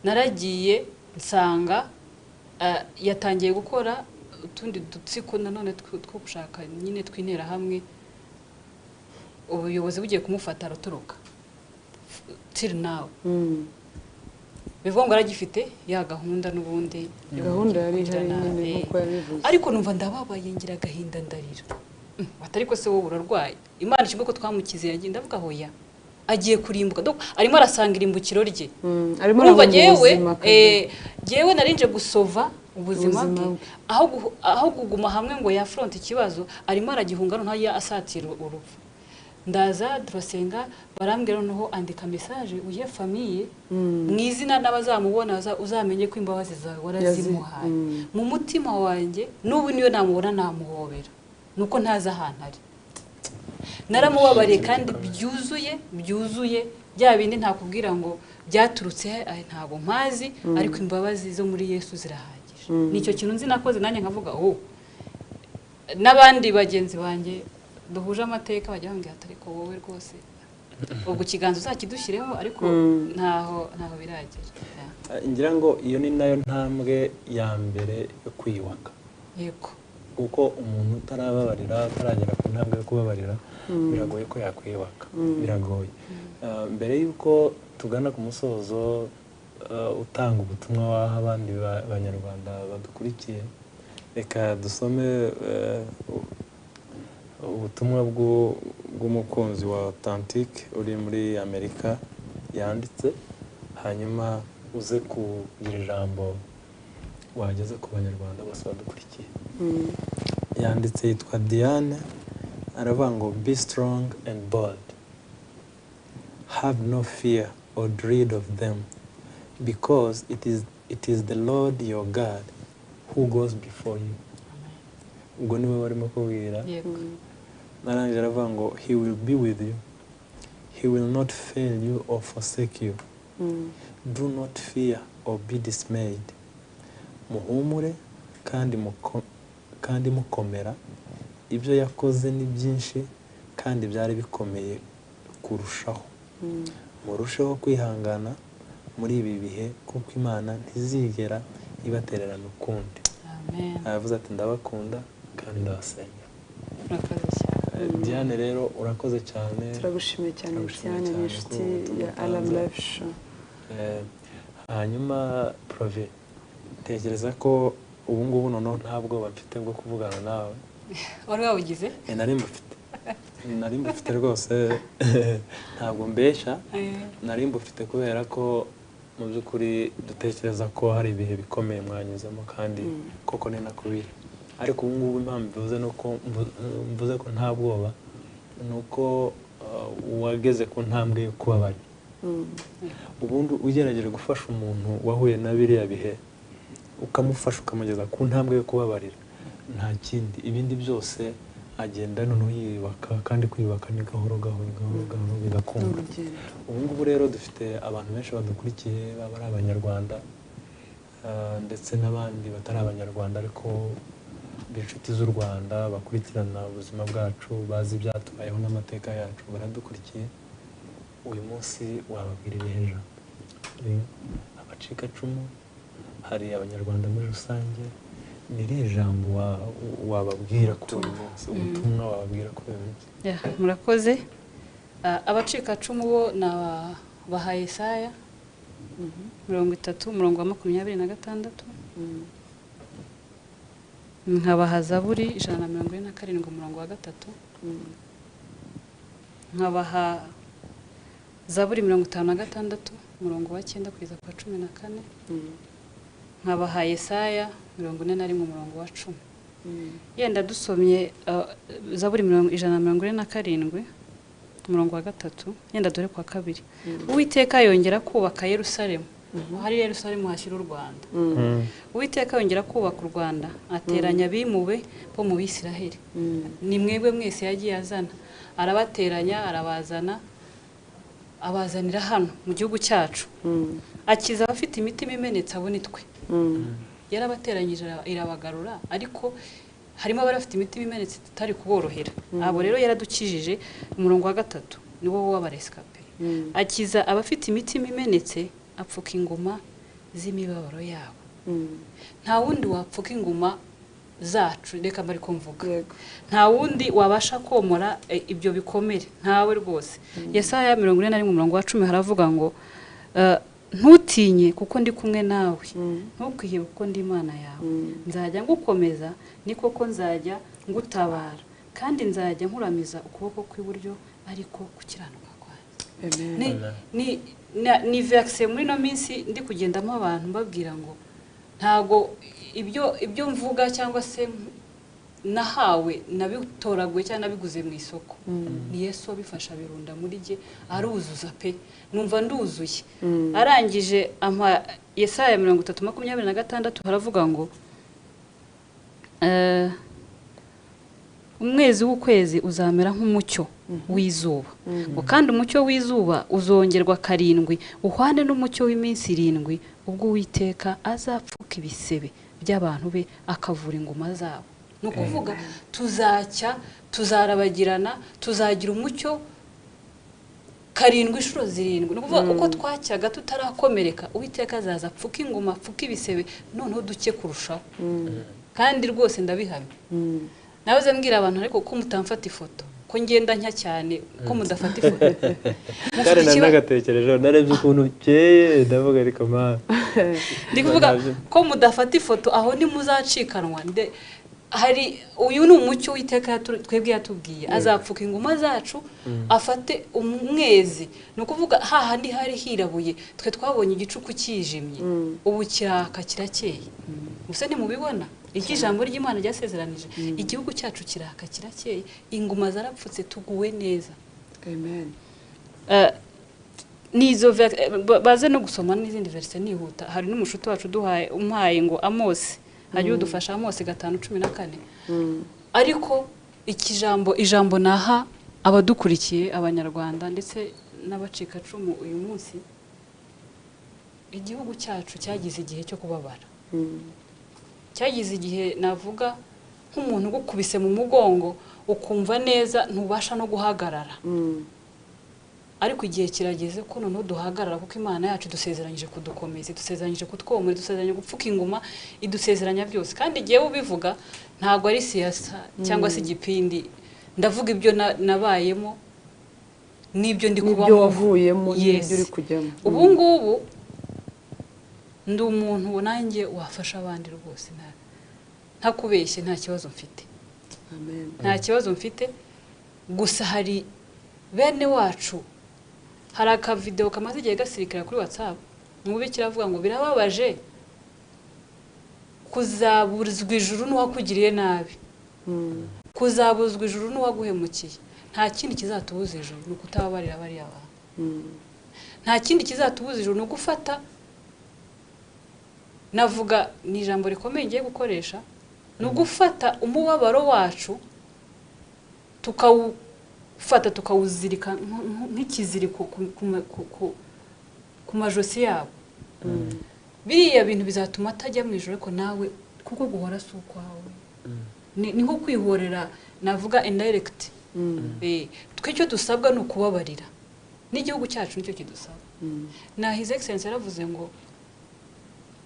naragiye nsanga yatangiye gukora utundi dutsiko nanone two gushaka nyine tw'interahamwe. Ubuyobozi bugiye kumufata aratoroka till now. Bivuga ngo aragifite ya gahunda n'ubundi yo Gahunda yari kugira ihari nabi. nyine nk'uko yabivuze. Ariko numva ndababaye, ngira agahinda, ndarira. Atari ko se wowe urarwaye? Imana ishimwe ko twamukize. Yagiye, ndavuga hoya, agiye kurimbuka. Donc arimo arasanga irimbukiro rye. Arimo Urumva arahunga jyewe ubuzima akajya- jyewe narinje gusova ubuzima Ubuzima bwe bwe. aho kuguma hamwe ngo yafronte ikibazo, arimo aragihunga noneho asatira urupfu. Ndaza turasenga, barambwira noneho andika message uyihe famille mu izina n'abazamubona, uzamenye ko imbabazi zawe warazimuhaye. Mu mutima wanjye n'ubu niyo namubona namuhobera, nuko ntazi ahantu ari. Naramubabariye kandi byuzuye byuzuye. Bya bindi ntakubwira ngo byaturutse he, ay, ntabwo mpazi, ariko imbabazi zo muri Yesu zirahagije. Nicyo kintu nzi nakoze nanjye nkavuga oh. N'abandi bagenzi banjye duhuje amateka bajya bambwira ati ariko wowe rwose ubwo ikiganza uzakidushyireho, ariko ntaho biragera. Yeah. Ngira ngo iyo ni nayo ntambwe ya mbere yo kwiyubaka, kuko umuntu utarababarira, utaragera ku ntambwe yo kubabarira, biragoye ko yakwiyubaka, biragoye. Mbere y'uko tugana ku musozo, utanga ubutumwa waha abandi banyarwanda badukurikiye, reka dusome ubutumwa bw'umukunzi wa Authentic uri muri Amerika yanditse, hanyuma uze kugira ijambo wageze ku banyarwanda bose badukurikiye. Yanditse yitwa Diane, aravuga ngo: "Be strong and bold, have no fear or dread of them, because it is the Lord your God who goes before you." Ubwo niwe barimo kubwira. Narangije aravuga ngo: "He will be with you, he will not fail you or forsake you. Do not fear or be dismayed." Muhumure kandi mukomera. Ibyo yakoze ni byinshi kandi byari bikomeye kurushaho. Murusheho kwihangana muri ibi bihe, kuko Imana ntizigera ibatererana ukundi. Amen. Aravuze ati: "Ndabakunda kandi ndabasenga." Murakoze cyane. Diane rero, urakoze cyane. Turagushimiye cyane. Turagushimiye Diane ni cyane inshuti kuri ubu butumwa ya Alarm utanze. Live Show. Hanyuma Prove, tekereza ko ubu ngubu noneho nta bwoba mfite bwo kuvugana nawe. Wari wawugize? Nari mbufite rwose, ntabwo mbeshya. Nari mbufite kubera ko mu by'ukuri dutekereza ko hari ibihe bikomeye mwanyuzemo, kandi koko ni nako biri. Ariko ubu ngubu impamvu mvuze ni uko mvuze ko nta bwoba, ni uko wageze ku ntambwe yo kubabarira. Ubundi ugerageje gufasha umuntu wahuye na biriya bihe, ukamufasha ukamugeza ku ntambwe yo kubabarira, nta kindi, ibindi byose agenda noneho yiyubaka. Kandi kwiyubaka ni gahoro gahoro gahoro gahoro, Ni bigakunda. urugendo. Ubu ngubu rero dufite abantu benshi badukurikiye, baba ari abanyarwanda ndetse n'abandi batari abanyarwanda ariko b'inshuti z'u Rwanda, bakurikirana ubuzima bwacu, bazi ibyatubayeho n'amateka yacu, baradukurikiye. Uyu munsi wababwira irihe jambo? Hari abacikacumu, hari abanyarwanda muri rusange, ni irihe jambo wababwira kuri uyu munsi, ubutumwa wababwira kuri uyu munsi? Yeah, murakoze. Abacikacumu bo ni abahaye Yesaya 30 umurongo wa 26, nkabaha Zaburi 147 umurongo wa 3, nkabaha Zaburi 56 umurongo wa 9 kugeza ku wa 14, nkabaha Yesaya 41 umurongo wa 10. Yenda dusomye Zaburi 147 umurongo wa 3, yenda dore kwa 2: "Uwiteka yongera kubaka Yerusalemu." Hari Yerusalemu hashyira u Rwanda. "Uwiteka yongera kubaka u Rwanda, ateranya abimuwe bo mu Bisiraheli." Ni mwebwe mwese yagiye azana, arabateranya, arabazana, abazanira hano mu gihugu cyacu. "Akiza abafite imitima imenetse." Abo ni twe. Yarabateranyije irabagarura, ariko harimo abari bafite imitima imenetse tutari kuborohera. Abo rero yaradukijije. Umurongo wa 3 ni wo w'abarescapé. Akiza abafite imitima imenetse, apfuka inguma z'imibabaro yabo. Nta wundi wapfuka inguma zacu, reka mbari kumvuga. Nta wundi wabasha komora ibyo bikomere, ntawe rwose. Yesaya 41 umurongo wa 10 haravuga ngo ntutinye kuko ndi kumwe nawe, ntukwihebe kuko ndi Imana yawe, nzajya ngukomeza, ni koko nzajya ngutabara, kandi nzajya nkuramiza ukuboko kw'iburyo ariko gukiranuka kwanjye. Ni verse muri no minsi ndi kugendamo abantu mbabwira ngo ntago ibyo mvuga cyangwa se nahawe nabitoraguye cyangwa nabiguze mu isoko. Ni Yesu wabifasha birunda muri jye, aruzuza pe, numva nduzuye. Arangije ampa Yesaya 30:26 haravuga ngo umwezi w'ukwezi uzamera nk'umucyo w'izuba, ngo kandi umucyo w'izuba uzongerwa 7 uhwane n'umucyo w'iminsi 7, ubwo Uwiteka azapfuka ibisebe by'abantu be akavura inguma zabo. Ni ukuvuga tuzacya, tuzarabagirana, tuzagira umucyo 7 inshuro 7. Ni ukuvuga uko twacyaga tutarakomereka, Uwiteka azaza apfuka inguma, apfuka ibisebe, noneho duke kurushaho. Kandi rwose ndabihamya. Nahoze mbwira abantu ariko ko mutamfata ifoto, ko ngenda nshya cyane, ko mudafata ifoto. Kare nagatekereje, narebye ukuntu ukeye, ndavuga ariko ma. Ndi kuvuga ko mudafata ifoto, aho ni muzacikanwa. Hari uyu ni umucyo Uwiteka twebwe yatubwiye, azapfuka inguma zacu afate umwezi. Ni ukuvuga hahandi hari hirabuye, twe twabonye igicuku kijimye, ubu kiraka kirakeye. Gusa ntimubibona iki jambo ry'Imana ryasezeranije, igihugu cyacu kiraka kirakeye, inguma zarapfutse, tuguwe neza. Amen. Nizo baze no gusoma n'izindi verse nihuta. Hari n'umushuti wacu duhaye umpaye ngo Amos hajye udufasha, Amos 5:14. Ariko iki jambo, ijambo naha abadukurikiye abanyarwanda ndetse n'abacikacumu uyu munsi, igihugu cyacu cyagize igihe cyo kubabara. Cyagize igihe navuga nk'umuntu ugukubise mu mugongo ukumva neza ntubasha no guhagarara. Ariko igihe kirageze ko noneho duhagarara, kuko Imana yacu idusezeranyije kudukomeza, idusezeranyije kutwomora, idusezeranyije gupfuka inguma, idusezeranya byose. Kandi igihe ubivuga ntago ari siyasa cyangwa se igipindi, ndavuga ibyo nabayemo n'ibyo ndi kubamo, n'ibyo wavuyemo, n'ibyo uri kujyamo. Ubu ngubu ndi umuntu nanjye wafasha abandi rwose, ntakubeshye, nta kibazo mfite. Amen. Nta kibazo mfite, gusa hari bene wacu, hari akavideo kamaze igihe gasirikira kuri WhatsApp, umubikira avuga ngo birababaje kuzabuzwa ijuru n'uwakugiriye nabi, kuzabuzwa ijuru n'uwaguhemukiye. Nta kindi kizatubuza ijuru ni ukutababarira bariya bantu. Nta kindi kizatubuza ijuru ni ugufata, navuga ni ijambo rikomeye ngiye gukoresha, ni ugufata umubabaro wacu tukawufata tukawuzirika nk'ikiziriko ku majosi yabo. Biriya bintu bizatuma atajya mu ijuru, ariko nawe kuko guhora si ukwawe, ni nko kwihorera, navuga indirect. Twe icyo dusabwa ni ukubabarira, n'igihugu cyacu nicyo kidusaba. Na His Excellency yaravuze ngo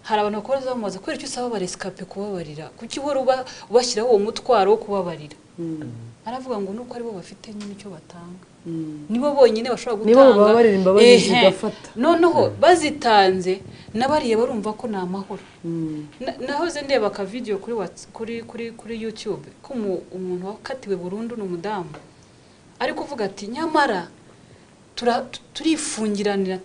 hari abantu bakora bamubaza kubera icyo usaba abarescapé kubabarira, kuki uhora ubashyiraho uwo mutwaro wo kubabarira. Aravuga ngo nuko aribo bafite nyine icyo batanga, nibo bonyine bashobora gutanga, nibo bababarira imbabazi zigafata. Noneho bazitanze nabariye barumva ko ni amahoro. Nahoze ndeba ka video kuri kuri kuri YouTube ko umuntu wakatiwe burundu ni umudamu, ariko uvuga ati nyamara turifungiranira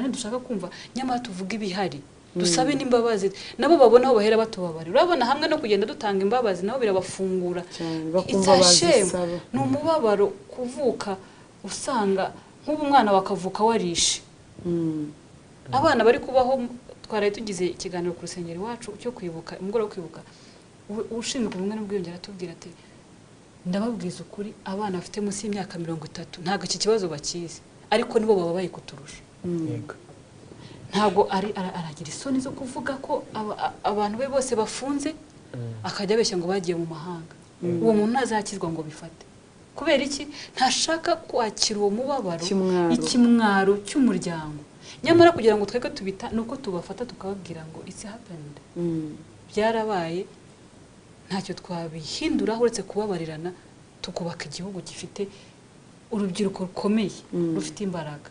dushaka kumva, nyamara tuvuga ibihari, dusabe n'imbabazi, nabo babona aho bahera batubabarira. Urabona hamwe no kugenda dutanga imbabazi nabo birabafungura. Ni umubabaro kuvuka usanga nk'ubu umwana wakavuka warishe. Abana bari kubaho, twaraye tugize ikiganiro ku rusengero iwacu cyo kwibuka, umugoroba wo kwibuka, ushinzwe ubumwe n'ubwiyunge aratubwira ati ndababwiza ukuri, abana bafite munsi y'imyaka 30 ntabwo iki kibazo bakizi, ariko nibo bababaye kuturusha. Ntabwo aragira isoni zo kuvuga ko abantu be bose bafunze, akajya abeshya ngo bagiye mu mahanga. Uwo muntu ntazakizwa ngo bifate. Kubera iki? Ntashaka kwakira uwo mubabaro, ikimwaro cy'umuryango. Nyamara kugira ngo twebwe tubita nuko tubafata tukababwira ngo it's happened. Byarabaye, ntacyo twabihindura uretse kubabarirana, tukubaka igihugu gifite urubyiruko rukomeye, rufite imbaraga.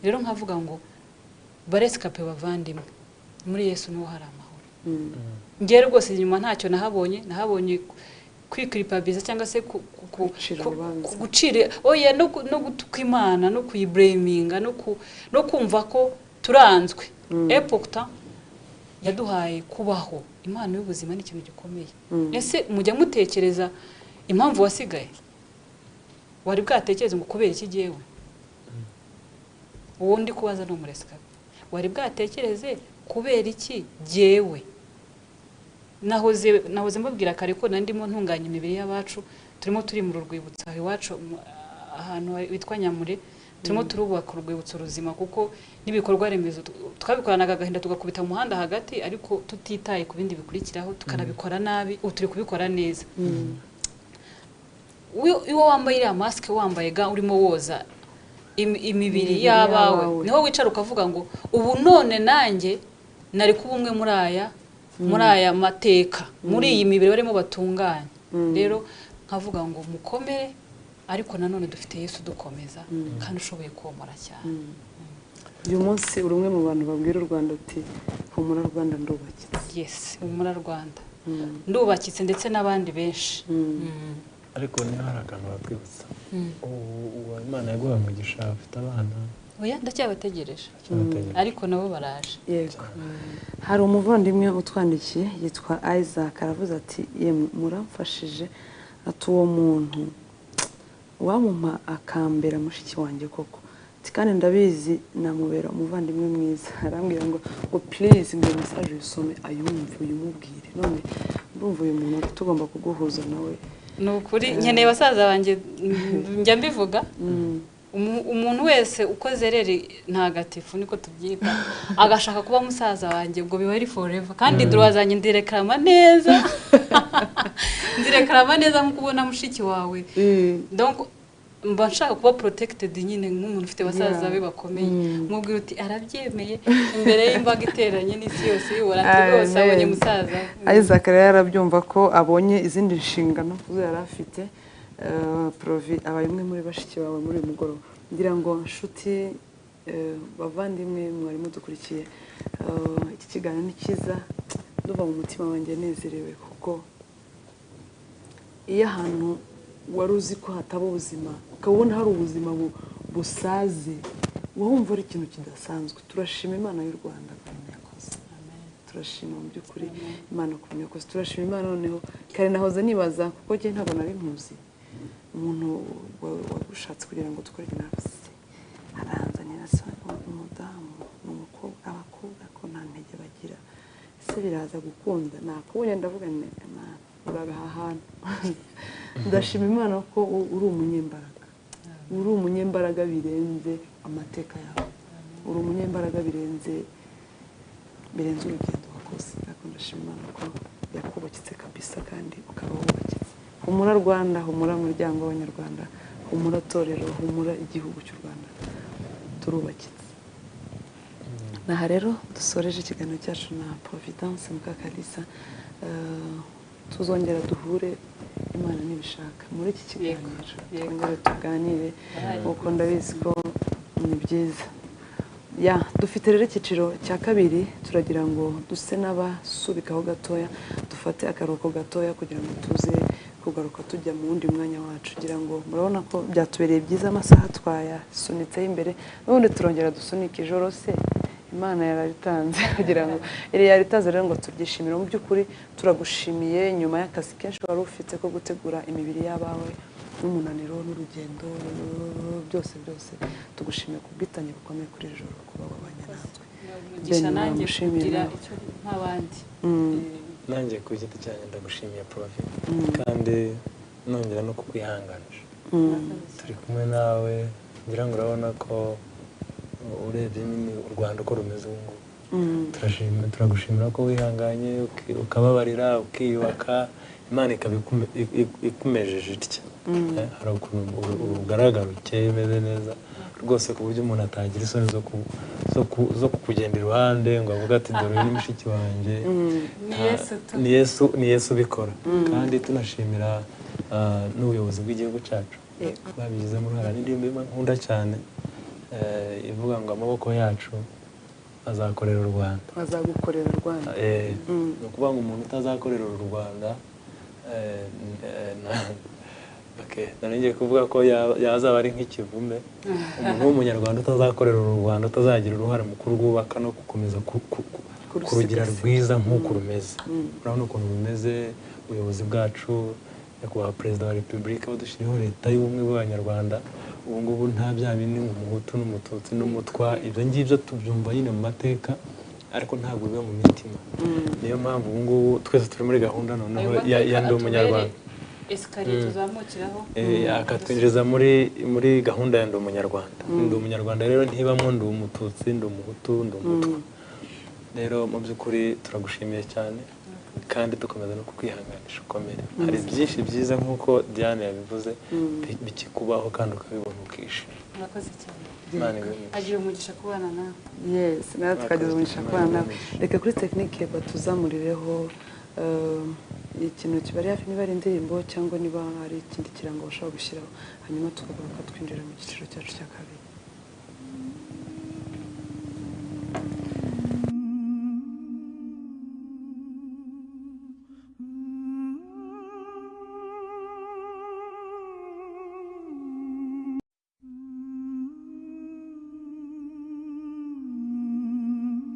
Rero nkavuga ngo baresikape bavandimwe, muri Yesu niho hari amahoro. Njye rwose inyuma ntacyo nahabonye kwikiripabiza cyangwa se gucira oya, no gutuka Imana, no kuyiblaminga, no kumva ko turanzwe. Epokta yaduhaye kubaho. Impano y'ubuzima ni ikintu gikomeye. Ese mujya mutekereza impamvu wasigaye? Wari bwatekereze ngo kubera iki giyewe? Uwo ndi kubaza no muresikape. Wari bwatekereze kubera iki giyewe? Nahoze mbabwira kare ko nandimo ntunganya imibiri y'abacu, turimo turi mu rwibutso iwacu ahantu witwa Nyamure, turimo turubaka urwibutso ruzima, kuko n'ibikorwa remezo twabikoranaga agahinda tugakubita mu muhanda hagati, ariko tutitaye ku bindi bikurikiraho, tukanabikora nabi. Ubu turi kubikora neza. Iyo wambaye iriya masike, wambaye ga, urimo woza imibiri y'abawe, niho wicara ukavuga ngo ubu none nanjye nari kuba umwe muri aya mateka, muri iyi mibiri barimo batunganya. Rero nkavuga ngo mukomere, ariko nanone dufite Yesu dukomeza kandi ushoboye komora cyane. Uyu munsi uri umwe mu bantu babwira u Rwanda uti humura Rwanda ndubakitse. Yes, humura Rwanda ndubakitse, ndetse n'abandi benshi. Ariko niba hari akantu batwibutsa, uwo Imana yaguhaye umugisha afite abana. Oya, ndacyabategereje, ariko nabo baraje. Yego. Hari umuvandimwe utwandikiye yitwa Isaac, aravuze ati yemwe muramfashije, ati uwo muntu wamuma akambera mushiki wanjye koko, ati kandi ndabizi namubera umuvandimwe mwiza. Arambwira ngo please ngo message uyisome ayumve uyimubwire. None ndumva uyu muntu tugomba kuguhuza nawe. Ni ukuri nkeneye basaza banjye, njya mbivuga. Umuntu wese ukoze reri ntagatifu niko tubyita, agashaka kuba musaza wanjye, ubwo biba ari forever. Kandi durazanye ndireklama neza, ndireklama neza nkuko ubona mushiki wawe. Donc mba nshaka kuba protected nyine nk'umuntu ufite basaza be bakomeye. Mubwira uti arabyemeye imbere y'imbaga iteranye n'isi yose, yubora ati rwose abonye musaza. Isaac rero arabyumva ko abonye izindi nshingano kuzo yari afite. Provi abaye umwe muri bashiki bawe muri uyu mugoroba. Ngira ngo nshuti bavandimwe mwari mudukurikiye, iki kiganiro ni cyiza, ndumva mu mutima wanjye nezerewe, kuko iyo ahantu wari uzi ko hataba ubuzima ukabona hari ubuzima busaze, wumva ari ikintu kidasanzwe. Turashima Imana y'u Rwanda ukuntu yakoze. Turashima mu by'ukuri Imana ukuntu yakoze. Turashima Imana. Noneho kare nahoze nibaza, kuko njye ntabwo nari nkuzi umuntu wagushatse kugira ngo dukore nafse, aranzanira se umudamu n'umukobwa, abakobwa ko nta ntege bagira, ese biraza gukunda? Nakubonye ndavuga nti Imana urabaha ahantu. Ndashima Imana ko uri umunyembaraga, uri umunyembaraga birenze amateka yawe, uri umunyembaraga birenze urugendo wakoze. Ariko ndashima Imana ko yakubakitse kabisa, kandi ukaba wubakitse. Humura Rwanda, humura muryango w'Abanyarwanda, humura torero, humura igihugu cy'u Rwanda, turubakitse. Naha rero dusoreje ikiganiro cyacu na Providence Mukakalisa. Tuzongera duhure Imana nibishaka muri iki kiganiro, twongere tuganire, kuko ndabizi ko ni byiza. Ya, dufite rero icyiciro cya kabiri, turagira ngo duse n'abasubikaho gatoya, dufate akaruhuko gatoya kugira ngo tuze kugaruka tujya mu wundi mwanya wacu. Kugira ngo murabona ko byatubereye byiza, amasaha twayasunitseho imbere, n'ubundi turongera dusunike ijoro se Imana yararitanze, kugira ngo iri yaritanze rero ngo turyishimire. Mu by'ukuri turagushimiye nyuma y'akazi kenshi wari ufite ko gutegura imibiri y'abawe, n'umunaniro n'urugendo byose byose, tugushimiye ku bwitange bukomeye kuri ijoro kuba wabanye natwe. Umugisha nanjye kugira icyo nk'abandi. Nanjye ku giti cyanjye ndagushimiye Provi, kandi nongera no kukwihanganisha. Turi kumwe nawe, ngira ngo urabona ko Urebye nyine u Rwanda uko rumeze ubu ngubu, turagushimira ko wihanganye, ukababarira, ukiyubaka, Imana ikaba ikumejeje itya. Hari ukuntu ugaragara ukeye, umeze neza rwose, ku buryo umuntu atagira isoni zo kukugenda iruhande ngo avuge ati: "Dore uyu ni mushiki wanjye." Ni Yesu tu. Ni Yesu, ni Yesu ubikora. Kandi tunashimira n'ubuyobozi bw'igihugu cyacu babigizemo uruhare. N'indirimbo imwe nkunda cyane ivuga ngo amaboko yacu azakorera u Rwanda. Bazagukorera u Rwanda. Ni ukuvuga ngo umuntu utazakorera uru Rwanda, okay, nari ngiye kuvuga ko yazaba ari nk'ikivume. Umuntu w'Umunyarwanda utazakorera uru Rwanda, utazagira uruhare mu kurwubaka no gukomeza kurugira rwiza nk'uko rumeze, urabona ukuntu rumeze, ubuyobozi bwacu, Nyakubahwa Perezida wa Repubulika badushyiriyeho leta y'ubumwe bw'Abanyarwanda. Ubu ngubu nta bya bindi ngo Umuhutu n'Umututsi n'Umutwa. Ibyo ngibyo tubyumva nyine mu mateka, ariko ntabwo biba mu mitima. Niyo mpamvu ubu ngubu twese turi muri gahunda noneho Ayo ya mateka Ndi Umunyarwanda. Atubere escalier tuzamukiraho. Akatwinjiza muri gahunda ya Ndi Umunyarwanda. Ndi Umunyarwanda rero ntibamo ndi Umututsi, ndi Umuhutu, ndi Umutwa. Rero mu by'ukuri turagushimiye cyane kandi dukomeza no kukwihanganisha, ukomere. Hari byinshi byiza, nk'uko Diane yabivuze, bikikubaho kandi ukabibona ukishima. Murakoze cyane. Imana iguhe umugisha. Agira umugisha kubana nawe. Yes, nawe tukagira umugisha kubana nawe. Imana. Reka kuri tekinike batuzamurireho ikintu kibari hafi, niba ari indirimbo cyangwa niba hari ikindi kirango bashobora gushyiraho, hanyuma tukagaruka twinjira mu cyiciro cyacu cya kabiri.